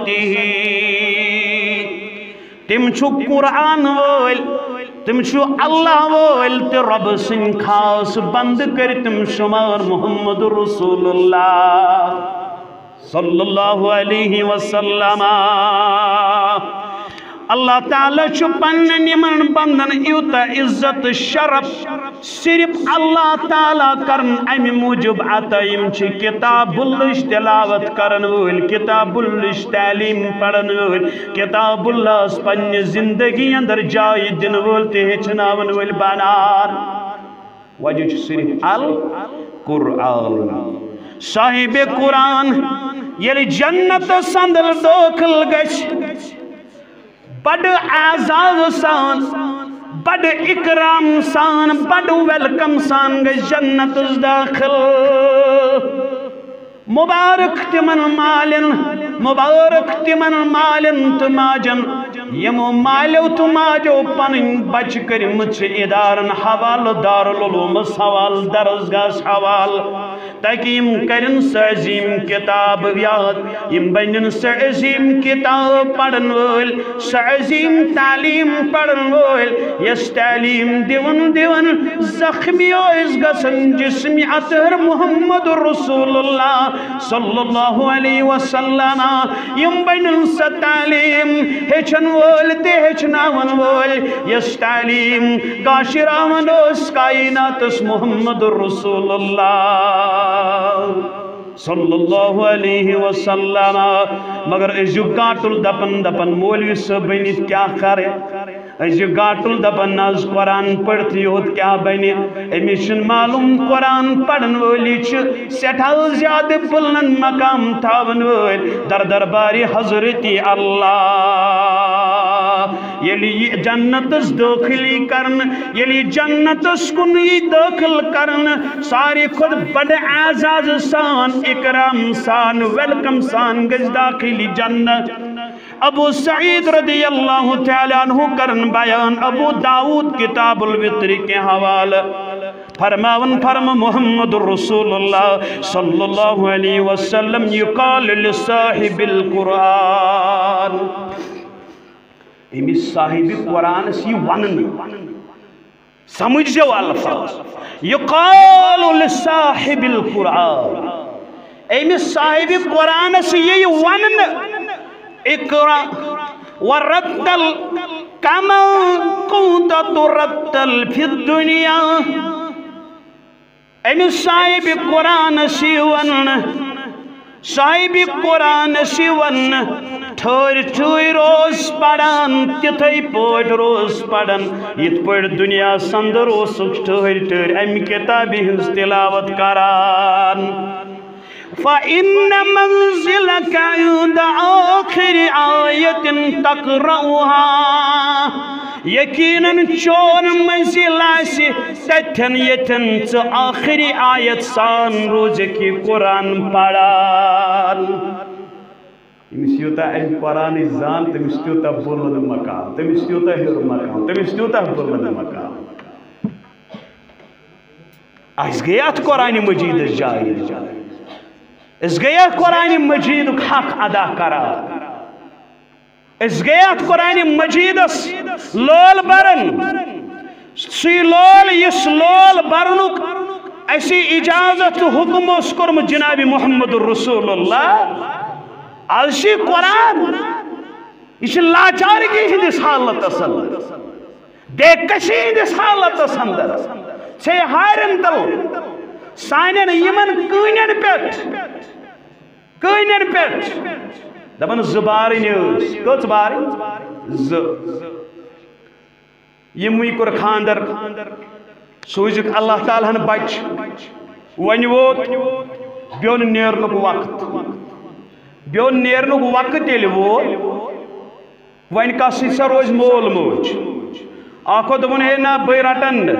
تِم چھُ قرآن وٲلۍ، تِم چھُ اللہ وٲلۍ تہٕ رۄب سٕنٛدۍ خاص بندٕ، کٔرۍ تِم شمار محمد رسول اللہ صلی اللہ علیہ وسلم۔ اللہ تعالیٰ چھُ پننٮ۪ن یِمن بندن یوٗتاہ عزت شرف صرف اللہ تعالیٰ کرن امہِ موٗجوٗب عطا، یِم چھِ کتاب اللٕچ تلاوت کرن وٲلۍ، کتاب اللٕچ تعلیٖم پرن وٲلۍ، کتاب اللہس پننہِ زندگی اندر جایہِ دِنہٕ وٲلۍ تہٕ ہیٚچھناون وٲلۍ بنان۔ وجہ چھُ صرف القرآن۔ صاحب قرآن ییٚلہِ جنتس اندر دٲخل گژھِ، بڑٕ اعزاز سان، بڑٕ اکرام سان، بڑٕ ویلکم سان گژھِ جنتس دٲخل۔ مبارک تِمن مالٮ۪ن، مبارک تِمن مالٮ۪ن تہٕ ماجن، یِمو مالٮ۪و تہٕ ماجو پنٕنۍ بچہِ کٔرمٕژ چھِ ادارن حوالہٕ، دارالعلومس حوالہٕ، درسگاہس حوالہٕ، تاکہِ یِم کٔرِن سۄ عظیٖم کِتاب یاد، یِم بَنَن سۄ عظیٖم کِتاب پَرَن وٲلۍ، سۄ عظیٖم تعلیٖم پَرَن وٲلۍ، یۄس تعلیٖم دِوان دِوان زخمی ٲسۍ گژھان جسمِ اطہر محمد رسول اللہ صلی اللہ علیہ وسلم۔ یِم بَنَن سۄ تعلیٖم ہیٚچھَن وٲلۍ تہٕ ہیٚچھناوَن وٲلۍ، یۄس تعلیٖم کاشراوان اوس کائناتس محمد رسول اللہ صلی اللہ علیہ وسلم۔ مگر أزیُک گاٹُل دپان دپان، مولوی صٲب بٔنِتھ کیٛاہ کرٕ؟ أزیُک گاٹُل دَپان، نہ حظ، قرآن پٔرِتھ یوت کیٛاہ بَنہِ؟ أمِس چھُنہٕ معلوم، قرآن پَرَن وٲلی چھِ سٮ۪ٹھاہ زیادٕ بُلند مقام تھاوَن وٲلۍ در دربارِ حضرت اللہ۔ ییٚلہِ یہِ جنتَس دٲخلی کرنہٕ، ییٚلہِ یہِ جنتَس کُن یی دٲخل کرنہٕ، ساروی کھۄتہٕ بڑٕ اعزاز سان، اکرام سان، ویلکم سان گژھِ داخل یہِ جنت۔ ابو سعید رضی اللہ تعالیٰ عنہ کرن بیان ابو داؤد کتاب الوتر کے حوالہ، فرماون فرم محمد رسول اللہ صلی اللہ علیہ وسلم، یقال لصاحب القرآن، أمِس صاحب قرآنس یہِ وننہٕ، سمجھو الفاظ، یقال لصاحب القرآن، أمِس صاحب قرآنس یہِ وننہٕ، اقرأ ورتل کما کنت ترتل فی الدنیا۔ أمِس صاحب قرآنس یہِ وننہٕ، صاحب قرآنس یہِ وننہٕ، ٹھٲرۍ ٹھٲرۍ روز پران، تِتھے پٲٹھۍ روز پران، یِتھ پٲٹھۍ دُنیاہس اندر اوسُکھ ٹھٲرۍ ٹھٲرۍ امہِ کتابہِ ہٕنٛز تلاوت کران۔ فإن منزلك عند آخر آية تقرأها، یقیناً چون منزل آسہِ تتھٮ۪ن ییٚتھٮ۪ن ژٕ آخری آیت سان روزکھ یہِ قرآن پران۔ ییٚمِس یوٗتاہ اَمہِ قرآنٕچ زان، تٔمِس تیوٗتاہ بُلند مقام، تٔمِس تیوٗتاہ ہیوٚر مقام، تٔمِس تیوٗتاہ بُلند مقام۔ أسۍ گٔے اَتھ قرآنِ مجیٖدَس جایہِ۔ أسۍ گٔے اَتھ قرآنِ مجیٖدُک حق ادا کران۔ أسۍ گٔے اَتھ قرآنِ مجیٖدَس لول بران۔ سُے لول، یُس لول برنُک اَسہِ اجازت تہٕ حُکم اوس کوٚرمُت جناب محمد رسول اللہ۔ از چھِ قرآن، یہِ چھِ لاچارگی ہٕنٛدِس حالتس اندر، بے کسی ہٕنٛدِس حالتس اندر، ژھے ہارٮ۪ن تل، سانٮ۪ن یِمن کٲنٮ۪ن پٮ۪ٹھ، کٲنٮ۪ن پٮ۪ٹھ۔ دپان زٕ بارٕنۍ ٲسۍ، کٔژ بارٕنۍ؟ زٕ۔ یِموٕے کوٚر خاندر، سوٗزِکھ اللہ تعالیٰ ہن بچہٕ۔ وۄنۍ ووت بیوٚن نیرنُک وقت۔ بیوٚن نیرنُک وقت ییٚلہِ ووت، وۄنۍ کس سۭتۍ سا روزِ مول موج؟ اکھ اوس دوٚپُن، ہے نہ، بٕے رٹن نہٕ۔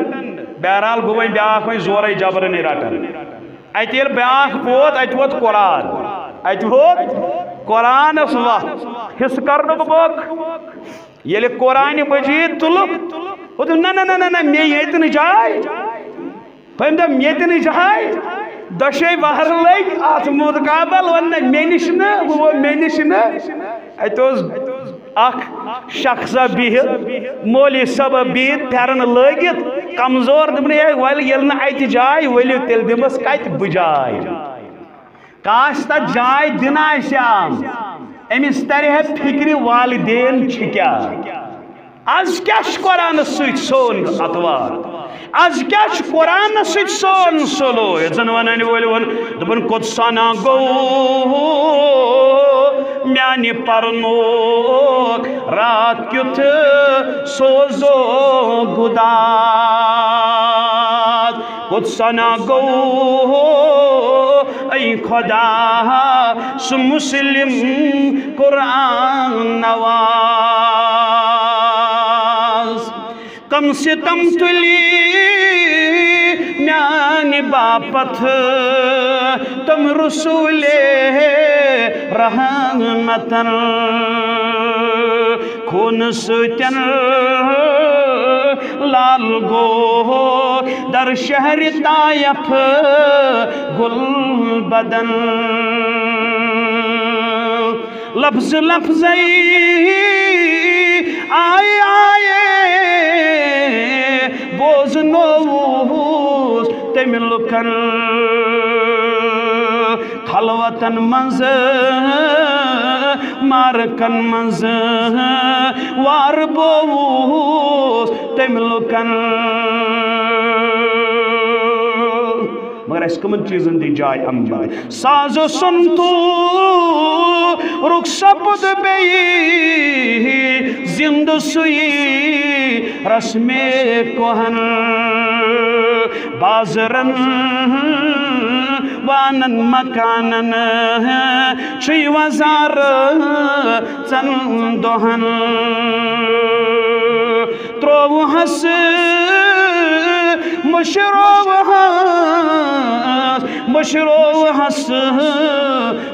بہرحال گوٚو وۄنۍ بیٛاکھ وۄنۍ زورے جبرنٕے رٹن۔ اتہِ ییٚلہِ بیٛاکھ ووت، اتہِ ووت قرآن۔ اتہِ ووت قرآنس وتھ، حصہٕ کرنُک موقعہٕ۔ ییٚلہِ قرآنِ مجیٖد تُلُکھ، ہُہ دوٚپ، نہ، نہ، نہ، نہ، نہ، مےٚ ییٚتہِ نہٕ جاے۔ تٔمۍ دوٚپ، ییٚتہِ نہٕ جاے۔ دۄشے وہر لٔگۍ اَتھ مُتقابل، ووٚن، نہ، مےٚ نِش نہٕ، ہُہ گوٚو مےٚ نِش نہٕ۔ اَتہِ اوس اکھ شخصا بِہِتھ، مولوی صٲبا بِہِتھ، پھٮ۪رن لٲگِتھ، کمزور، دوٚپُن، ہے، وَلہٕ، ییٚلہِ نہٕ اَتہِ جاے، ؤلِو تیٚلہِ دِمس کَتہِ بہٕ جاے؟ کاش تتھ جاے دِنہٕ آسہِ ہا۔ أمِس ترِ ہے فکرِ والدین چھِ کیٛاہ۔ از کیٛاہ چھُ قرآنس سۭتۍ سون اتوار؟ از کیٛاہ چھُ قرآنس سۭتۍ سون سلوک؟ یتھ زن ونن وٲلۍ ووٚن، دوٚپُن، قدسنا گوٚو میانہِ پرنُک راتھ کیُتھ سوزو گُداز۔ قدسنا گوٚو، اے خدا، سُہ مسلم قرآن نواز۔ کم ستم تُلی میانہِ باپتھ تم رسولِ رحمتن۔ خوٗنہٕ سۭتٮ۪ن لال گوٚو در شہرِ طائف گُل بدن۔ لفظ لفظے آیہِ آیہِ بوزنووُس تٔمۍ لُکن۔ خلوتن منٛز، مارکن منٛز وار بووُس تٔمۍ لُکن۔ مگر اَسہِ کٕمن چیٖزن دِژ جاے اَمہِ منٛز؟ ساز و سنتورُک سپُد بیٚیہِ زندٕ سُے رسمِ کوہن، بازرن وانن مکانن، چھُے وزارژن دۄہن۔ ترووہس مٔشرووہس، مٔشرووہس،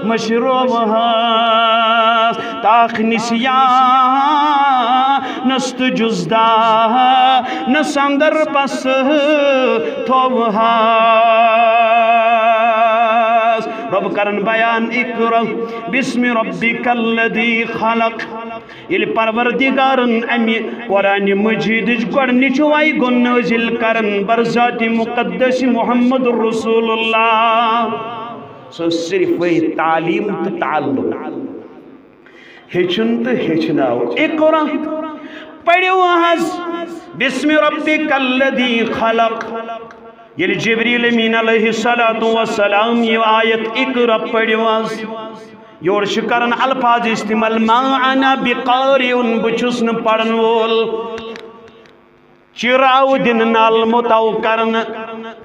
مٔشرووہس۔ تاخ نسیانس تہٕ جُزدانس اندر پس تھووہس۔ رب کرن بیان، اقرأ باسم ربک الذی خلق۔ ییٚلہِ پروردگارن امہِ قرآن مجیدٕچ گۄڈنِچ وَے گوٚو نٲزِل کرن بر ذاتِ مقدس محمد رسول اللہ، سۄ ٲس صرف وحی، تعلیٖم تہٕ تعلم، ہیٚچھُن تہٕ ہیٚچھناوُن۔ اقرأ، پٔرِو حظ، باسم ربک الذی خلق۔ ییٚلہِ جبریل امین علیہ الصلوۃ والسلام یہِ آیت اقرأ پٔرِو حظ، یورٕ چھِ کران الفاظ استعمال، ما انا بقارئ، بہٕ چھُس نہٕ پرن وول۔ چِر آو دِنہٕ، نال موٚت آو کرنہٕ۔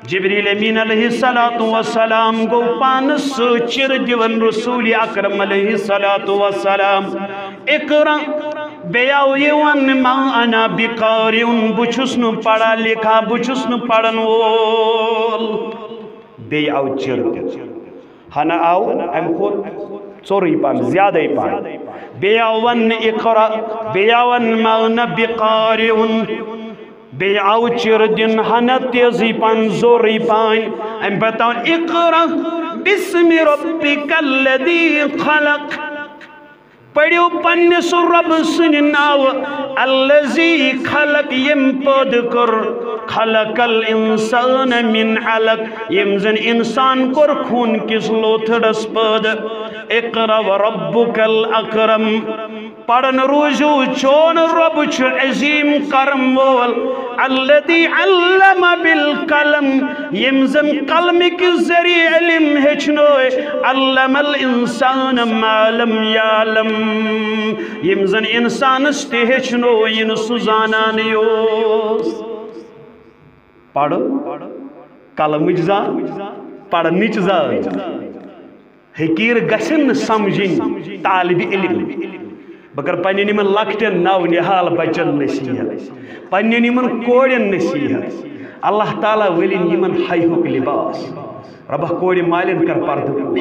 جبریل امین علیہ الصلوۃ والسلام گوٚو پانس سۭتۍ چِر دِوان رسول اکرم علیہ الصلوۃ والسلام۔ اقرأ، بیٚیہِ آو یہِ وننہٕ، ما انا بقارئ، بہٕ چھُس نہٕ پران لیکھان، بہٕ چھُس نہٕ پرن وول۔ بیٚیہِ آو چِر دِنہٕ۔ ہنا آو امہِ کھۄتہٕ ژوٚرُے پہن، زیادَے پہن۔ بیٚیہِ آو وننہٕ اقرأ، بیٚیہِ آو وننہٕ ما انا بقارئ۔ بیٚیہِ آو چِر دِنہٕ ہنا تیزٕے پہن، زورٕے پہن۔ امہِ پتہٕ آو اقرأ باسم ربک الذی خلق۔ پٔرِو پننِس رۄب سٕنٛدِ ناوٕ، الذی خلق، ییٚمۍ پٲدٕ کوٚر، خلق الانسان من علق، ییٚمۍ زن انسان کوٚر خوٗن کِس لوتھڑس پٲدٕ۔ اقرأ وربک الاکرم، پرن روٗزِو، چون رۄب چھُ عظیم کرم وول۔ الذی علم بالقلم، ییٚمۍ زن قلمہٕ کہِ ذٔریعہٕ علم ہیٚچھنوے، علم الانسان ما لم یعلم، ییٚمۍ زن انسانس تہِ ہیٚچھنو یہِ نہٕ سُہ زانان اوس۔ پرُن، قلمٕچ زان، پرنٕچ زان۔ حقیٖر گژھن نہٕ سمجھِنۍ طالب علم۔ بہٕ کرٕ پننٮ۪ن یِمن لۄکٹٮ۪ن نو نہال بچن نصیحت، پننٮ۪ن یِمن کورٮ۪ن نصیحت۔ اللہ تعالیٰ ؤلِن یِمن حیہُک لباس۔ ربہ کورِ مالٮ۪ن کر پردٕ پوش،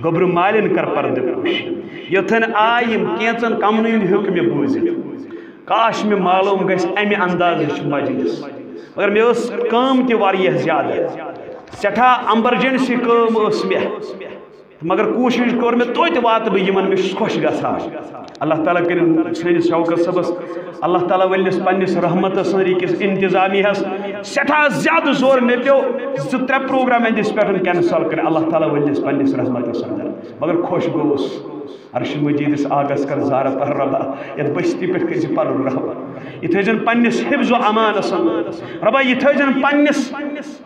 گوٚبرٕ مالٮ۪ن کر پردٕ پوش۔ یوٚتھن آے یِم کینژن کمنٕے ہُنٛد ہیوٚک مےٚ بوٗزِتھ۔ کاش مےٚ معلوم گژھِ امہِ اندازٕچ مجلس۔ مگر مےٚ ٲس کٲم تہِ واریاہ زیادٕ، سٮ۪ٹھاہ ایمرجنسی کٲم ٲس مےٚ۔ مگر کوٗشِش کٔر مےٚ، توتہِ واتہٕ بہٕ یِمن، مےٚ چھُ خۄش گژھان۔ اللہ تعالیٰ کٔرِن سٲنِس شوکت صٲبس، اللہ تعالیٰ ؤلِنس پننِس رحمتس سۭتۍ أکِس انتظامیہ ہس سٮ۪ٹھاہ زیادٕ زور۔ مےٚ پیوٚو زٕ ترٛےٚ پروگرام أہنٛدِس پٮ۪ٹھ کینسل کٔرِتھ، اللہ تعالیٰ ؤلِنس پننِس رحمتس اندر۔ مگر خۄش گوٚوُس۔ عرش مجیدس آگس کر زارہ پہر ربا، یتھ بستی پٮ۪ٹھ کٔرۍ زِ پنُن رحم۔ یہِ تھٲے زن پننِس حفظ و امانس اندر۔ ربا، یہِ تھٲے زن پننِس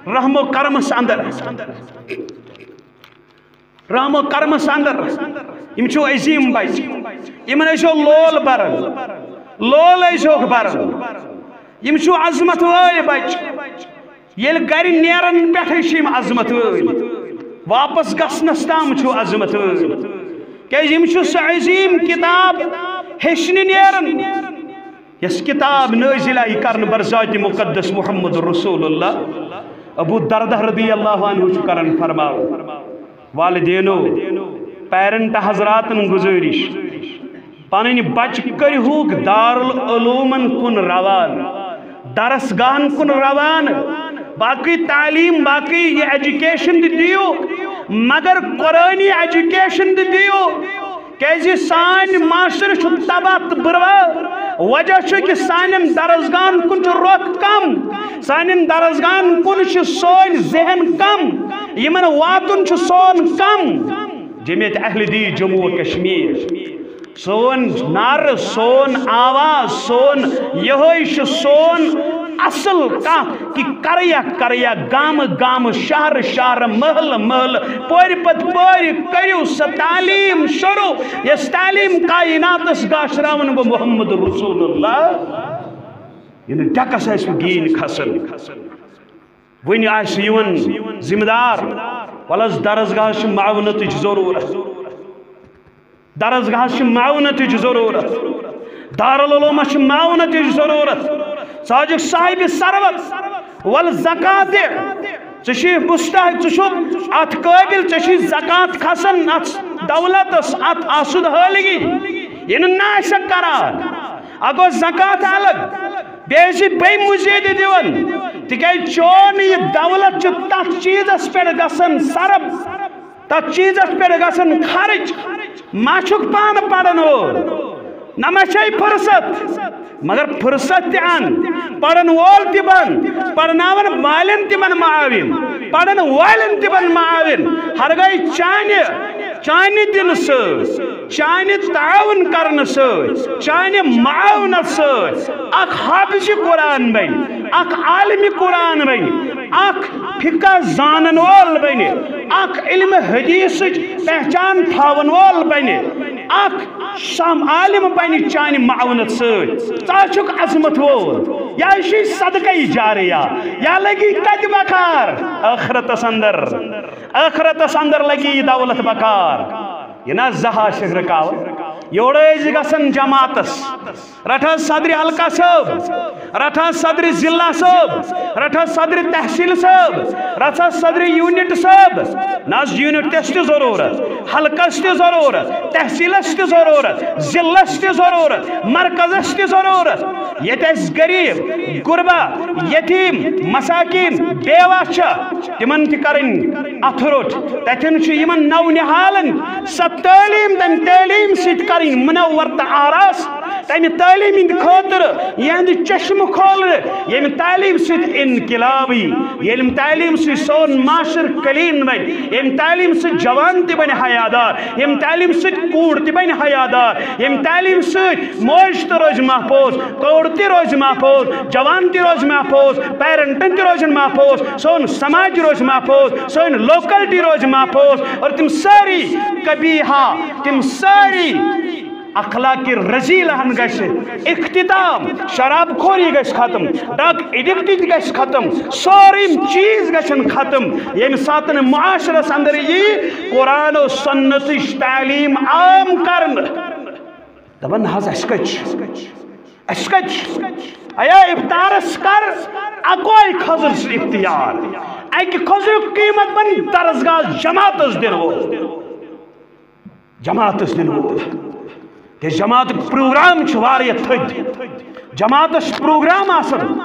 رحم و کرمس اندر۔ رحم و کرمس اندر۔ یِم چھِو عظیم بچہِ۔ یِمن ٲسِو لول بران۔ لول ٲسِوکھ بران۔ یِم چھِو عظمت وٲلۍ بچہِ۔ ییٚلہِ گرِ نیرن پٮ۪ٹھے چھِ یِم عظمت وٲلۍ۔ واپس گژھنس تام چھِو عظمت وٲلۍ۔ کیازِ یِم چھِ سۄ عظیم کتاب ہیٚچھنہِ نیران۔ یۄس کتاب نٲزِل آیہِ کرنہٕ بر ذاتِ مقدس محمد رسول اللہ، ابو دردہ رضی اللہ عنہ چھُ کران فرماوان، والدینو، پیرنٹ حضراتن گزٲرِش، پنٕنۍ بچہِ کٔرِہُکھ دارالعلومن کُن روان، درس گاہن کُن روان، باقٕے تعلیٖم، باقٕے یہِ ایجوکیشن تہِ دِیِو، مگر قرآنی ایجوکیشن تہِ دِیِو۔ کیازِ سانۍ معاشرٕ چھُ تباہ تہٕ برباد۔ وجہ چھُ کہِ سانٮ۪ن درسگاہن کُن چھُ رۄخ کم، سانٮ۪ن درسگاہن کُن چھُ سون ذہن کم، یِمن واتُن چھُ سون کم۔ جمعیت اہل حدیث جموں و کشمیر، سون نعرٕ، سون آواز، سون یِہوٚے چھُ سون اصل کتھ کہ کریا کریا، گامہٕ گامہٕ، شہرٕ شہرٕ، محلہٕ محلہٕ، پورِ پتہٕ پورِ کٔرِو سۄ تعلیٖم شروٗع، یۄس تعلیٖم کائناتس گاشراوَن بہٕ محمد رسول اللہ۔ یہِ نہٕ ڈٮ۪کس آسہِ وۄنۍ گیٖنۍ کھسان۔ وۄنۍ آسہِ یِوان ذمہٕ دار، وَلہٕ حظ، درسگاہس چھِ معاونتٕچ ضروٗرت۔ درسگاہس چھِ معاونتٕچ ضروٗرت، دارالعلومس چھِ معاونتٕچ ضروٗرت۔ ژٕ حظ چھُکھ صاحبِ ثروت، وَلہٕ زکات دِ۔ ژٕ چھُے مستحق، ژٕ چھُکھ اتھ قٲبل، ژےٚ چھُے زکات کھسان اتھ دولتس، اتھ آسُد حٲلگی۔ یہِ نہٕ نہ آسکھ کران، اکھ گوٚو زکات الگ، بیٚیہِ ٲسی بیٚیہِ مٔزیٖد دِوان، تِکیٛازِ چون یہِ دولت چھُ تتھ چیٖزس پٮ۪ٹھ گژھان صرف، تتھ چیٖزس پٮ۪ٹھ گژھان خرٕچ۔ ما چھُکھ پانہٕ پرن وول، نہ ما چھے فرصت، مگر فرصت تہِ ان، پرن وول تہِ بن، پرناون والٮ۪ن تہِ بن معاون، پرن والٮ۪ن تہِ بن معاون۔ ہرگاہے چانہِ، چانہِ دِنہٕ سۭتۍ، چانہِ تعاون کرنہٕ سۭتۍ، چانہِ معاونت سۭتۍ اکھ حافظِ قرآن بنہِ، اکھ عالمِ قرآن بنہِ، اکھ فقہ زانن وول بنہِ، اکھ علم حدیثٕچ پہچان تھاون وول بنہِ، اکھ سم عالم بنہِ چانہِ معاونت سۭتۍ۔ ژٕ حظ چھُکھ عظمت وول، یا چھُے صدقے جاریہ، یا لگی کتہِ بکار ٲخرتس اندر، ٲخرتس اندر لگی یہِ دولت بکار۔ یہِ نہ زہا چھِ رکاوان، یورٕ ٲسۍ گژھان جماعتس، رٹھ حظ صدرِ حلقہ صٲب، رٹھ حظ صدرِ ضلع صٲب، رٹھ حظ صدرِ تحصیل صٲب، رٹھ حظ صدرِ یونٹ صٲب۔ نہ حظ، یونٹ تس تہِ ضرورت، حلقس تہِ ضرورت، تحصیلس تہِ ضرورت، ضلعس تہِ ضرورت، مرکزس تہِ ضرورت۔ ییٚتہِ اَسہِ غریب، غربا، یتیم، مساکین، بیوہ چھِ، تِمن تہِ کرٕنۍ اتھٕ روٚٹ۔ تتٮ۪ن چھُ یِمن نونہالن سۄ تعلیٖم، تمہِ تعلیٖم سۭتۍ کرٕنۍ منور تہٕ آراس۔ تمہِ تعلیٖم ہٕنٛدِ خٲطرٕ یِہنٛدِ چشمہٕ کھولنہٕ، ییٚمہِ تعلیٖم سۭتۍ انقلاب یی، ییٚمہِ تعلیٖم سۭتۍ سون معاشرٕ کلیٖن بنہِ، ییٚمہِ تعلیٖم سۭتۍ جوان تہِ بنہِ حیادار، ییٚمہِ تعلیٖم سۭتۍ کوٗر تہِ بنہِ حیادار، ییٚمہِ تعلیٖم سۭتۍ موج تہِ روزِ محفوظ، کوٗر تہِ روزِ محفوظ، جوان تہِ روزِ محفوظ، پیرنٹن تہِ روزن محفوظ، سون سماج روزِ محفوظ، سٲنۍ لوکلٹی روزِ محفوظ، اور تِم سٲری قبیحہ، تِم سٲری اخلاقِ رذیلہن گژھِ اختتام، شراب خوری گژھِ ختم، ڈرگ ایڈکٹ تہِ گژھِ ختم، سورُے چیٖز گژھن ختم۔ ییٚمہِ ساتہٕ نہٕ معاشرس اندر یی قرآن و سنتٕچ تعلیٖم عام کرنہٕ، دپان نہ حظ، اسہِ کتہِ چھُ؟ اسہِ کتہِ چھُ؟ ایا افطارس کر اکوے کھٔزٕر سۭتۍ افطار۔ اکہِ کھٔزرُک قیمت بنہِ درسگاہ جماعتس دِنہٕ وول۔ جماعتس دِنہٕ وول۔ کیازِ جماعتُک پروگرام چھُ واریاہ تھٔدۍ۔ جماعتس چھِ پروگرام آسان،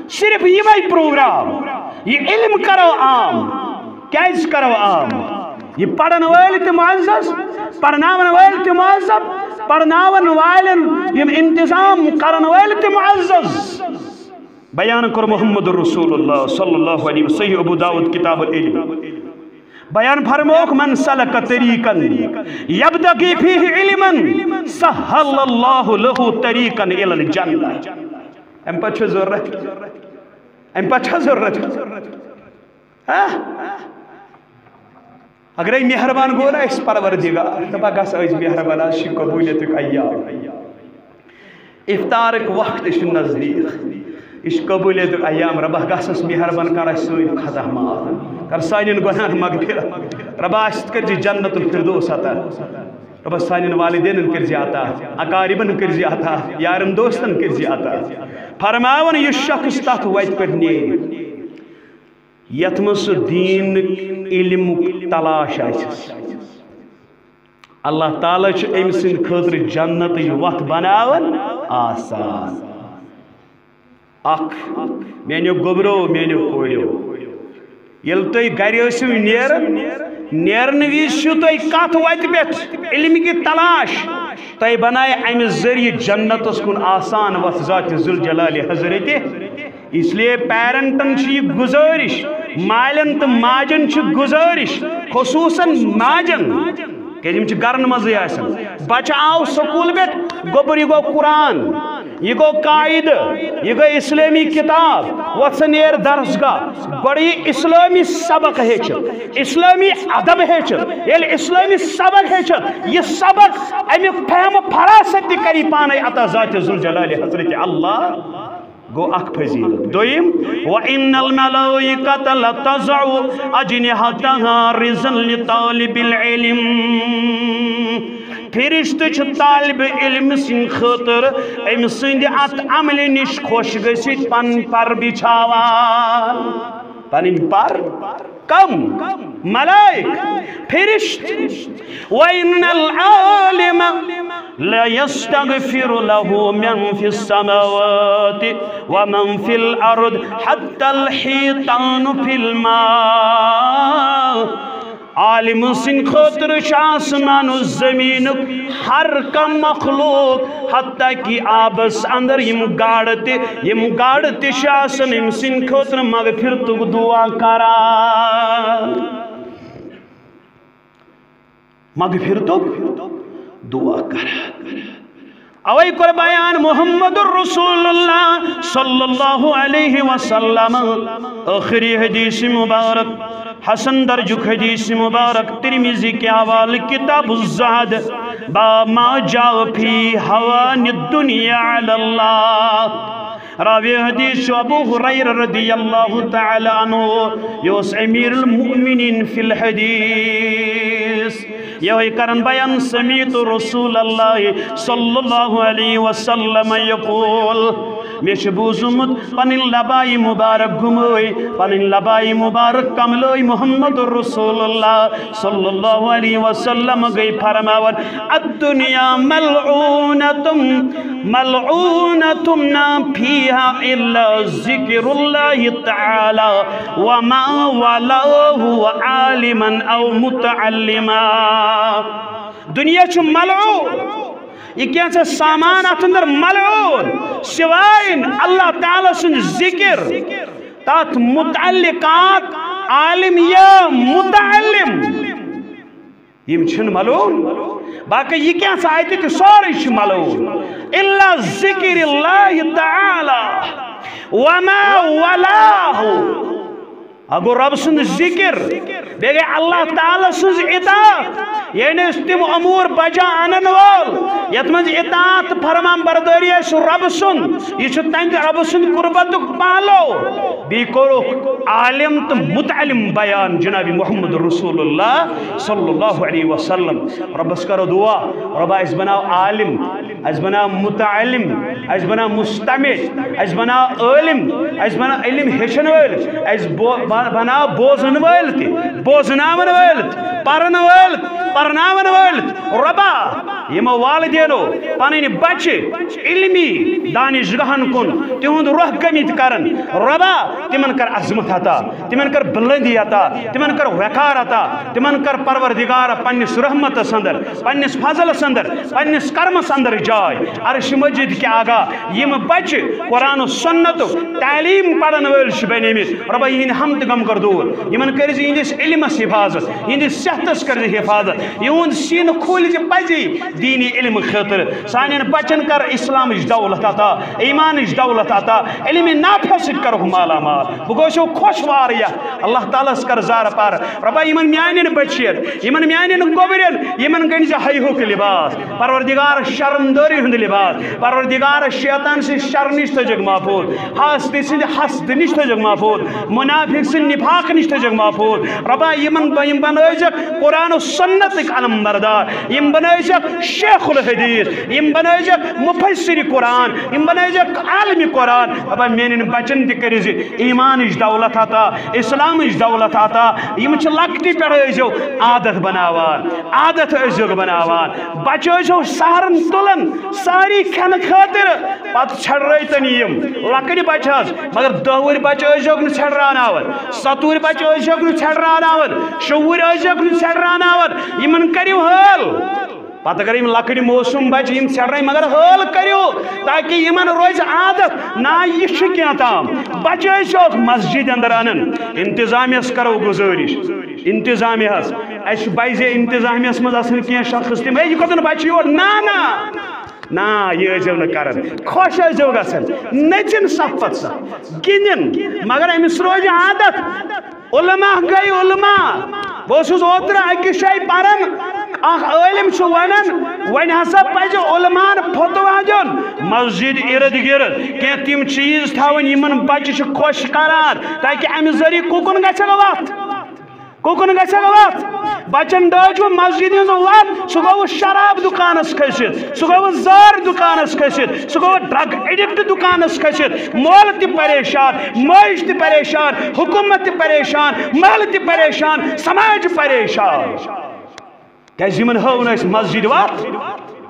صرف یِمے پروگرام۔ یہِ علم کرو عام۔ کیازِ کرو عام؟ یہِ پرن وٲلۍ تہِ معزز، پرناون وٲلۍ تہِ معزز، پرناون والٮ۪ن یِم انتظام کرن وٲلۍ تہِ معزز۔ بیان کوٚر محمد رسول اللہ صلی اللہ علیہ وسلم، صحیح ابو داؤد، کتاب العلم۔ بیان فرمووُکھ، "من سلک طریقا یبتغی فیہ علما سہل اللہ لہ طریقا الی الجنہ۔" امہِ پتہٕ چھُ ضرورت، امہِ پتہٕ چھا ضرورت؟ ہا؟ اگرے مہربان گوٚو نا اَسہِ پروردگار، دپا گژھ أزۍ مہربان، آز چھِ قبولیتُک ایام۔ افطارُک وقت چھُ نزدیٖک، یہِ چھُ قبولیتُک ایام۔ ربا گژھس مہربان، کر اَسہِ سٲنۍ خطا معاف، کر سانٮ۪ن گۄناہن مغفرت۔ ربا اَسہِ کٔرزِ جنت الفردوس عطا۔ ربا سانٮ۪ن والدینن کٔرزِ عطا، اقاربن کٔرزِ عطا، یارن دوستن کٔرزِ عطا۔ فرماوان یُس شخص تتھ وتہِ پٮ۪ٹھ نیرِ، یتھ منٛز سُہ دیٖن علمُک تلاش آسٮ۪س، اللہ تعالیٰ چھُ أمۍ سٕنٛدِ خٲطرٕ جنتٕچ وتھ بناوان آسان۔ اکھ، میٲنیو گوٚبرو، میٲنیو کوریو، ییٚلہِ تُہۍ گرِ ٲسِو نیران، نیرن وِزِ چھُ تۄہہِ کتھ وتہِ پٮ۪ٹھ علمٕکہِ تلاش، تۄہہِ بنایہِ امہِ ذٔریعہٕ جنتس کُن آسان وتھ ذاتِ ذوالجلالِ حضرتِ۔ اس لیے پیرنٹن چھِ یہِ گزٲرِش، مالٮ۪ن تہٕ ماجٮ۪ن چھِ گزٲرِش، خصوصاً ماجٮ۪ن، کیازِ یِم چھِ گرن منٛزٕے آسان۔ بچہٕ آو سکوٗل پٮ۪ٹھ، گوٚبُر یہِ گوٚو قرآن، یہِ گوٚو قاعدٕ، یہِ گٔے اسلٲمی کِتاب۔ وۄژھ نیر درسگاہ، گۄڈٕ یہِ اسلٲمی سبق ہیٚچھ، اسلٲمی ادب ہیٚچھ۔ ییٚلہِ اسلٲمی سبق ہیٚچھ، یہِ سبق، امیُک فہم فراست تہِ کری پانے عطا ذات ذوالجلال حضرت اللہ۔ گوٚو اکھ فضیلت۔ دوٚیِم، وَإِنَّ الْمَلَائِكَةَ لَتَضَعُ أَجْنِحَتَهَا رِضًا لِطَالِبِ الْعِلْمِ۔ فرشتہٕ چھِ طالب علم سٕنٛدِ خٲطرٕ أمۍ سٕنٛدِ اتھ عملہِ نِش خۄش گٔژھِتھ پنٕنۍ پر بچھاوان۔ پنٕنۍ پر؟ کم؟ ملائک، فرشتہٕ۔ وَإِنَّ الْعَالِمَ لَيَسْتَغْفِرُ لَهُ مَنْ فِي السَّمَاوَاتِ وَمَنْ فِي الْأَرْضِ حَتَّى الْحِيتَانُ فِي الْمَاءِ۔ عالم سٕنٛدِ خٲطرٕ چھُ آسمان و زمینُک ہر کانٛہہ مخلوق، حتیٰ کہ آبس اندر یِم گاڈٕ تہِ، یِم گاڈٕ تہِ چھِ آسان أمۍ سٕنٛدِ خٲطرٕ مغفرتُک دعا کران۔ مغفرتُک دعا کران۔ اوے کوٚر بیان محمد رسول اللہ صلی اللہ علیہ وسلم آخری حدیث مبارک، حسن درجُک حدیث مبارک، ترمذی کے حوالہ، کتاب الزہد، باب ما جاء فی ہوان الدنیا علی اللہ۔ راوی حدیث چھُ ابو ہریرہ رضی اللہ تعالی عنہ، یہِ اوس امیر المؤمنین فی الحدیث۔ یہوے کران بیان، سمیعت رسول اللہ صلی اللہ علیہ وسلم یقول، مےٚ چھُ بوٗزمُت پنٕنۍ لبایہِ مبارک گُمٲے، پنٕنۍ لبایہِ مبارک کملٲے محمد رسول اللہ صلی اللہ علیہ وسلم گٔے فرماوان، الدنیا ملعونۃ، ملعونۃ ما فیہا الا ذکر اللہ تعالی وما ولاہ وعالما او متعلما۔ دنیا چھُ ملعون، یہِ کینٛژھا سامان اتھ اندر ملعون، سوائے اللہ تعالی سُنٛد ذکر، تتھ متعلقات عالم یا متعلم، یِم چھِنہٕ ملعون۔ باقٕے یہِ کینٛژھا اتہِ تہِ سورُے چھُ ملعون، الا ذکر اللہ تعالی وما ولاہ۔ اگو رب سُنٛد ذکر، بیٚیہِ گٔے اللہ تعالیٰ سٕنٛز اطاعت، یعنی أسۍ تِم امور بجا انن وول، یتھ منٛز اطاعت فرمان بردٲری آسہِ رب سُنٛد، یہِ چھُ تمہِ رب سٕنٛدِ قربتُک پہلو۔ بیٚیہِ کوٚرُکھ عالم تہٕ متعلم بیان جناب محمد رسول اللہ صلی اللہ علیہ وسلم۔ ربس کرو دعا، ربا اسہِ بناو عالم، اسہِ بناو متعلم، اسہِ بناو مستمع، اسہِ بناو عٲلم، اسہِ بناو علم ہیٚچھن وٲلۍ، اسہِ بو-، ب-، بناو بوزن وٲلۍ تہِ، بوزناون وٲلۍ تہِ، پرن وٲلۍ تہِ، پرناون وٲلۍ تہِ۔ رۄبا، یِمو والدینو پنٕنۍ بچہِ علمی دانشگاہن کُن تِہُنٛد رۄخ گٔمٕتۍ کرن، رۄبا، تِمن کر عظمت عطا۔ تِمن کر بلندی عطا، تِمن کر وقار عطا، تِمن کر پروردگار پننِس رحمتس اندر، پننِس فضلس اندر، پننِس کرمس اندر جاے۔ عرش مجید کہِ آگاہ یِم بچہِ قرآن و سنت تعلیم پرن وٲلۍ چھِ بنیمٕتۍ، رۄبا یِہنٛدِ ہم تہٕ غم کر دوٗر، یِمن کٔرۍ زِ یِہنٛدِس علمس حفاظت، یِہنٛدِس صحتس کٔرۍ زِ حفاظت، یِہُنٛد سیٖنہٕ کھوٗلۍ زِ پزی دینی علم خٲطرٕ۔ سانٮ۪ن بچن کر اسلامٕچ دولت عطا، ایمانٕچ دولت عطا، علم نافع سۭتۍ کرُکھ مالا مال۔ بہٕ گوٚژھو خۄش واریاہ، اللہ تعالیٰ ہس کر زارٕ پار۔ رۄبا، یِمن میانٮ۪ن بچین، یِمن میانٮ۪ن گوٚبرٮ۪ن، یِمن گٔنۍ زِ حیہُک لباس۔ پروردگار، شرمدٲری ہُنٛد لباس۔ پروردگار، شیطان سٕنٛدِ شر نِش تھٲوزیٚکھ محفوظ، حاسد سٕنٛدِ حسد نِش تھٲوزیٚکھ محفوظ، منافق سٕنٛدِ نفاق نِش تھٲوزیٚکھ محفوظ۔ رۄبا، یِمن، یِم بنٲوزیٚکھ قرآن و سنتٕکۍ علم بردار، یِم بنٲوزیٚکھ شیخ الحدیث، یِم بنٲوزیٚکھ مفسر قرآن، یِم بنٲوزیٚکھ عالم قرآن۔ رۄبا، میانٮ۪ن بچن تہِ کٔرۍ زِ ایمانٕچ دولت عطا، اسلامٕچ دولت عطا۔ یِم چھِ لۄکٹہِ پٮ۪ٹھ ٲسۍزیو عادت بناوان، عادت ٲسۍزیوکھ بناوان۔ بچہٕ ٲسۍزیو سحرن تُلان ساری کھٮ۪نہٕ خٲطرٕ، پتہٕ ژھٮ۪ڈرٲوتن یِم لۄکٕٹۍ بچہٕ حظ، مگر دَہ وُہٕرۍ بچہٕ ٲسۍزیوکھ نہٕ ژھٮ۪ڈراوناوان، ستہٕ وُہٕرۍ بچہٕ ٲسۍزیوکھ نہٕ ژھٮ۪ڈراوناوان، شُہ وُہٕرۍ ٲسۍزیوکھ نہٕ ژھٮ۪ڈراوناوان۔ یِمن کٔرِو حٲل۔ پتہٕ اگر یِم لۄکٕٹۍ معصوم بچہِ یِم ژھٮ۪ڈرٲوۍ، مگر حٲل کٔرِو، تاکہِ یِمن روزِ عادت، نہ یہِ چھُ کینٛہہ تام۔ بچہٕ ٲسۍزیوکھ مسجد اندر انان، انتظامیہس کرو گُزٲرِش، انتظامیہس، اسہِ پزِ انتظامیہس منٛز آسٕنۍ کینٛہہ شخص تِم، ہے، یہِ کتٮ۪ن بچہِ یور؟ نہ، نہ۔ نا، یہِ ٲسۍزیو نہٕ کران۔ خۄش ٲسۍزیو گژھان، نٔژِن صف پتہٕ صف، گِنٛدِن، مگر أمِس روزِ عادت۔ علماء گٔے علماء۔ بہٕ اوسُس اوترٕ أکِس جایہِ پران، اکھ عٲلِم چھُ ونان، وۄنۍ ہسا پزِ علماءن فتویٰ دیُن، مسجد ارد گرد کینٛہہ تِم چیٖز تھاوٕنۍ، یِمن بچہِ چھِ خۄش کران، تاکہِ امہِ ذٔریعہٕ کُکُن گژھن وتھ۔ کُکُن گژھِ وتھ۔ بچن ڈٲج وۄنۍ مسجد ہٕنٛز وتھ، سُہ گوٚو شراب دُکانس کھٔسِتھ، سُہ گوٚو زٲر دُکانس کھٔسِتھ، سُہ گوٚو drug addict دُکانس کھٔسِتھ۔ مول تہِ پریشان، مٲج تہِ پریشان، حکومت تہِ پریشان، محلہٕ تہِ پریشان، سماج پریشان۔ کیازِ یِمن ہٲو نہٕ اَسہِ مسجد وتھ؟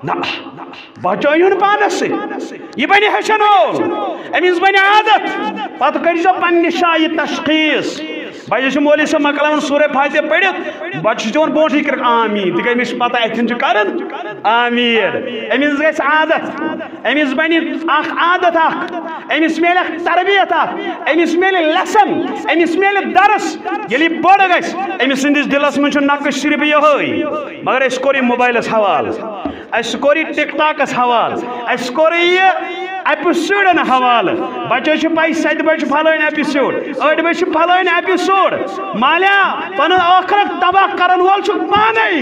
نہ، بچٲیُن پانس سۭتۍ۔ یہِ بنہِ ہیٚچھن وول، أمِس بنہِ عادت۔ پتہٕ کٔرۍزیو پننہِ جایہِ تشخیص۔ بچہِ چھُ مولوی صٲب مۄکلاوان سورہ فاتحہ پٔرِتھ، بچہِ چھُ دِوان برونٛٹھٕے کٔرِتھ آمیٖن، تِکیازِ أمِس چھِ پتہ اَتھٮ۪ن چھُ کران آمیٖن۔ أمِس گژھِ عادت، أمِس بنہِ اکھ عادت اکھ، أمِس میلہِ اکھ تربیت اکھ، أمِس میلہِ lesson، أمِس میلہِ درس۔ ییٚلہِ یہِ بوٚڑ گژھِ، أمِس سٕنٛدِس دِلس منٛز چھُ نقش صرف یِہوٚے، مگر أسۍ کوٚر یہِ موبایلس حوالہٕ، اَسہِ کوٚر یہِ ٹِک ٹاکس حوالہٕ، اَسہِ کوٚر یہِ ایپیسوڈن حوالہٕ۔ بچو چھِ پَے، ستہِ بجہِ چھُ فلٲنۍ ایپیسوڈ، ٲٹھِ بجہِ چھُ فلٲنۍ ایپیسوڈ۔ مالیہ، پنُن ٲخرت تباہ کرن وول چھُ پانے۔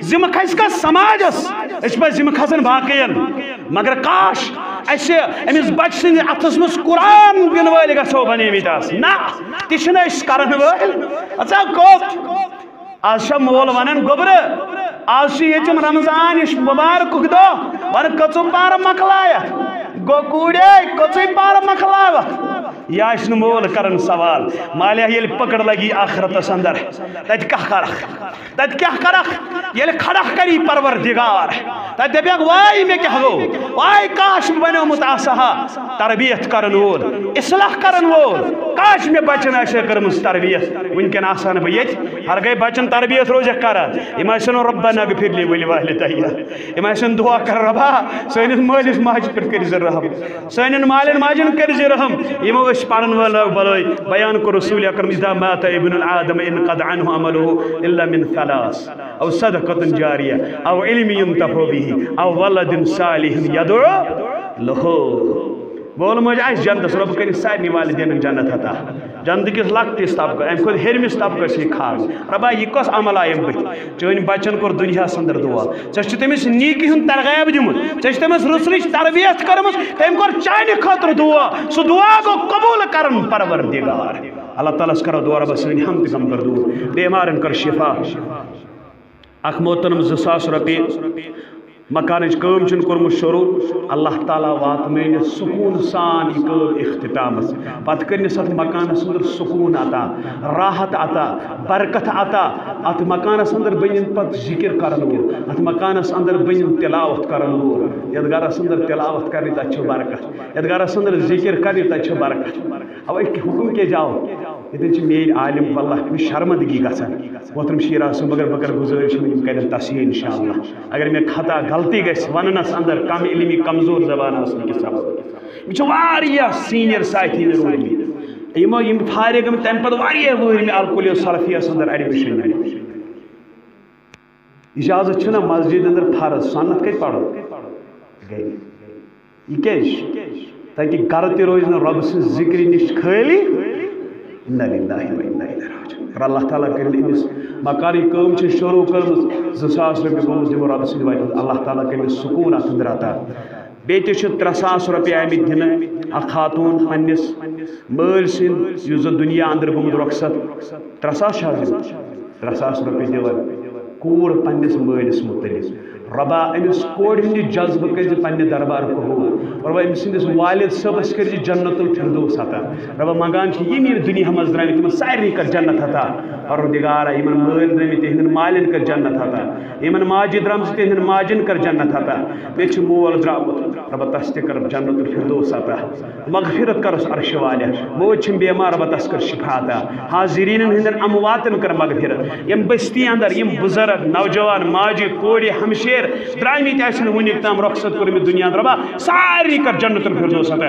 ذمہٕ کھسہِ کس؟ سماجس۔ أسۍ چھِ پتہٕ ذمہٕ کھسان باقین۔ مگر کاش، اسہِ أمِس بچہٕ سٕنٛدِ اتھس منٛز قرآن دِنہٕ وٲلۍ گژھو بنیمٕتۍ آسٕنۍ۔ نہ، تہِ چھِنہٕ أسۍ کرن وٲلۍ۔ اژا کوٚت؟ از چھا مول ونان، گوٚبرٕ، از چھُ ییٚتٮ۪ن رمضان، یہِ چھُ مبارکُک دۄہ، ون کٔژو پارٕ مۄکلایتھ؟ گوٚو کوٗرے، کٔژٕے پارٕ مۄکلاوکھ؟ یہِ آسہِ نہٕ مول کران سوال۔ مالیہ، ییٚلہِ پکڑ لگی آخرتس اندر، تتہِ کیٛاہ کرکھ؟ تتہِ کیٛاہ کرکھ؟ ییٚلہِ کھڑا کری پروردگار، تتہِ دپیکھ، واے مےٚ کیٛاہ گوٚو؟ واے کاش بہٕ بنیومُت آسہٕ ہا تربیت کرن وول، اصلاح کرن وول۔ کاش مےٚ بچن آسہِ ہا کٔرمٕژ تربیت، وٕنکٮ۪ن آسہٕ ہا نہٕ بہٕ ییٚتہِ۔ ہر گٔے بچن تربیت روزکھ کران، یِم آسن ربنا اغفر لی ولوالدی، یِم آسن دعا کران، ربا، سٲنِس مٲلِس ماجہِ پٮ۪ٹھ کٔرۍ زِ رحم، سانٮ۪ن مالٮ۪ن ماجٮ۪ن کٔرۍ زِ رحم، یِمو أسۍ پرن وٲلۍ بلٲے۔ بیان کوٚر رسول اکرم، اذا مات ابن آدم انقطع عنه عمله الا من ثلاث، او صدقۃ جاریہ، او علم ينتفع به، او ولد صالح يدعو له۔ مول موج آسہِ جنتس، رۄب کٔرِنۍ سارنٕے والدینن جنت عطا۔ جنتہٕ کِس لۄکٹِس طبقس، امہِ کھۄتہٕ ہیٚرمِس طبقس یی کھارنہٕ۔ رۄبا، یہِ کۄس عمل آیم بٕتھِ؟ چٲنۍ بچن کوٚر دُنیاہس اندر دعا، ژےٚ چھُ تٔمِس نیکی ہُنٛد ترغیب دیُتمُت، ژےٚ چھِ تٔمِس رٕژ رٕژ تربیت کٔرمٕژ، تٔمۍ کوٚر چانہِ خٲطرٕ دعا، سُہ دعا گوٚو قبول کرن پروردگار۔ اللہ تعالیٰ ہس کرو دعا، رۄبا سٲنۍ ہم تہٕ غم کر دوٗر، بیمارن کر شفا۔ اکھ محترم زٕ ساس رۄپیہِ مکانٕچ کٲم چھُن کوٚرمُت شروع، اللہ تعالیٰ واتنٲونہِ سکوٗن سان یہِ کٲم اختتامس۔ پتہٕ کٔرنِس اتھ مکانس اندر سکوٗن عطا، راحت عطا، برکت عطا۔ اتھ مکانس اندر بٔنِن پتہٕ ذکر کرن وول، اتھ مکانس اندر بٔنِن تلاوت کرن وول۔ یتھ گرس اندر تلاوت کرنہِ، تتہِ چھِ برکت۔ یتھ گرس اندر ذکر کرنہِ، تتہِ چھِ برکت۔ اوے حکم کیٛازِ آو؟ ییٚتٮ۪ن چھِ میٲنۍ عالم، واللہ، مےٚ شرمندگی گژھان۔ محترم شیراز صٲب، مگر بہٕ کرٕ گُزٲرِش، یِم کرن تصحیح انشاءاللہ۔ اگر مےٚ خطا غلطی گژھِ وننس اندر، کم علمی، کمزور زبان آسنہٕ کہِ سبب۔ مےٚ چھِ واریاہ سینئر ساتھی مےٚ روٗدمٕتۍ، یِمو، یِم فارغ گٔمٕتۍ، تمہِ پتہٕ واریاہ وٕہٕرۍ مےٚ الکلیہ سلفیس اندر ایڈمشن نِمٕتۍ۔ اجازت چھُنہ مسجد اندر فرض، سنت کتہِ پرو؟ گرِ۔ یہِ کیٛازِ چھُ؟ تاکہِ گرٕ تہِ روزِ نہٕ رۄبہٕ سٕنٛز ذِکرِ نِش خٲلی۔ انا للہ و انا الیہ راجعون۔ اور اللہ تعالیٰ کٔرِنۍ أمِس مکانٕچ کٲم چھِ شروع کٔرمٕژ، زٕ ساس رۄپیہِ گوٚمُت دِمو رۄبہٕ سٕنٛدِ وتہِ منٛز۔ اللہ تعالیٰ کٔرِنۍ سکوٗن اَتھ أنٛدرٕ عطا۔ بیٚیہِ تہِ چھِ ترٛےٚ ساس رۄپیہِ آمٕتۍ دِنہٕ اکھ خاتوٗن پننِس مٲلۍ سٕنٛدۍ، یُس زن دُنیا اندر گوٚمُت رۄخصت۔ ترٛےٚ ساس چھِ حظ دِوان؟ ترٛےٚ ساس رۄپیہِ دِوان کوٗر پننِس مٲلِس مُتعلِق۔ رۄبا، أمِس کورِ ہُنٛد یہِ جذبہٕ کٔرۍ زِ پننہِ دربار قبوٗل۔ رۄبا، أمۍ سٕنٛدِس والد صٲبس کٔرۍ زِ جنت الفردوس عطا۔ رۄبا، منٛگان چھِ یِم یِم دُنیا منٛز درٛامٕتۍ، تِمن سارنٕے کر جنت عطا۔ پروردگارا، یِمن مٲلۍ درٛامٕتۍ، تِہنٛدٮ۪ن مالٮ۪ن کر جنت عطا۔ یِمن ماجہِ درٛامژٕ، تِہنٛدٮ۪ن ماجٮ۪ن کر جنت عطا۔ مےٚ چھُ مول درٛامُت، رۄبا، تس تہِ کر جنت الفردوس عطا۔ مغفرت کرس عرش والہ۔ موج چھم بیمار، رۄبا تس کر شفا عطا۔ حاضرینن ہندن امواتن کر مغفرت۔ یم بستی اندر یم بزرگ، نوجوان، ماجہِ، کورِ، ہمشیر درامٕتۍ آسن وُنیُک تام رخصت کوٚرمُت دنیا، رۄبا سارنٕے کر جنت الفردوس عطا۔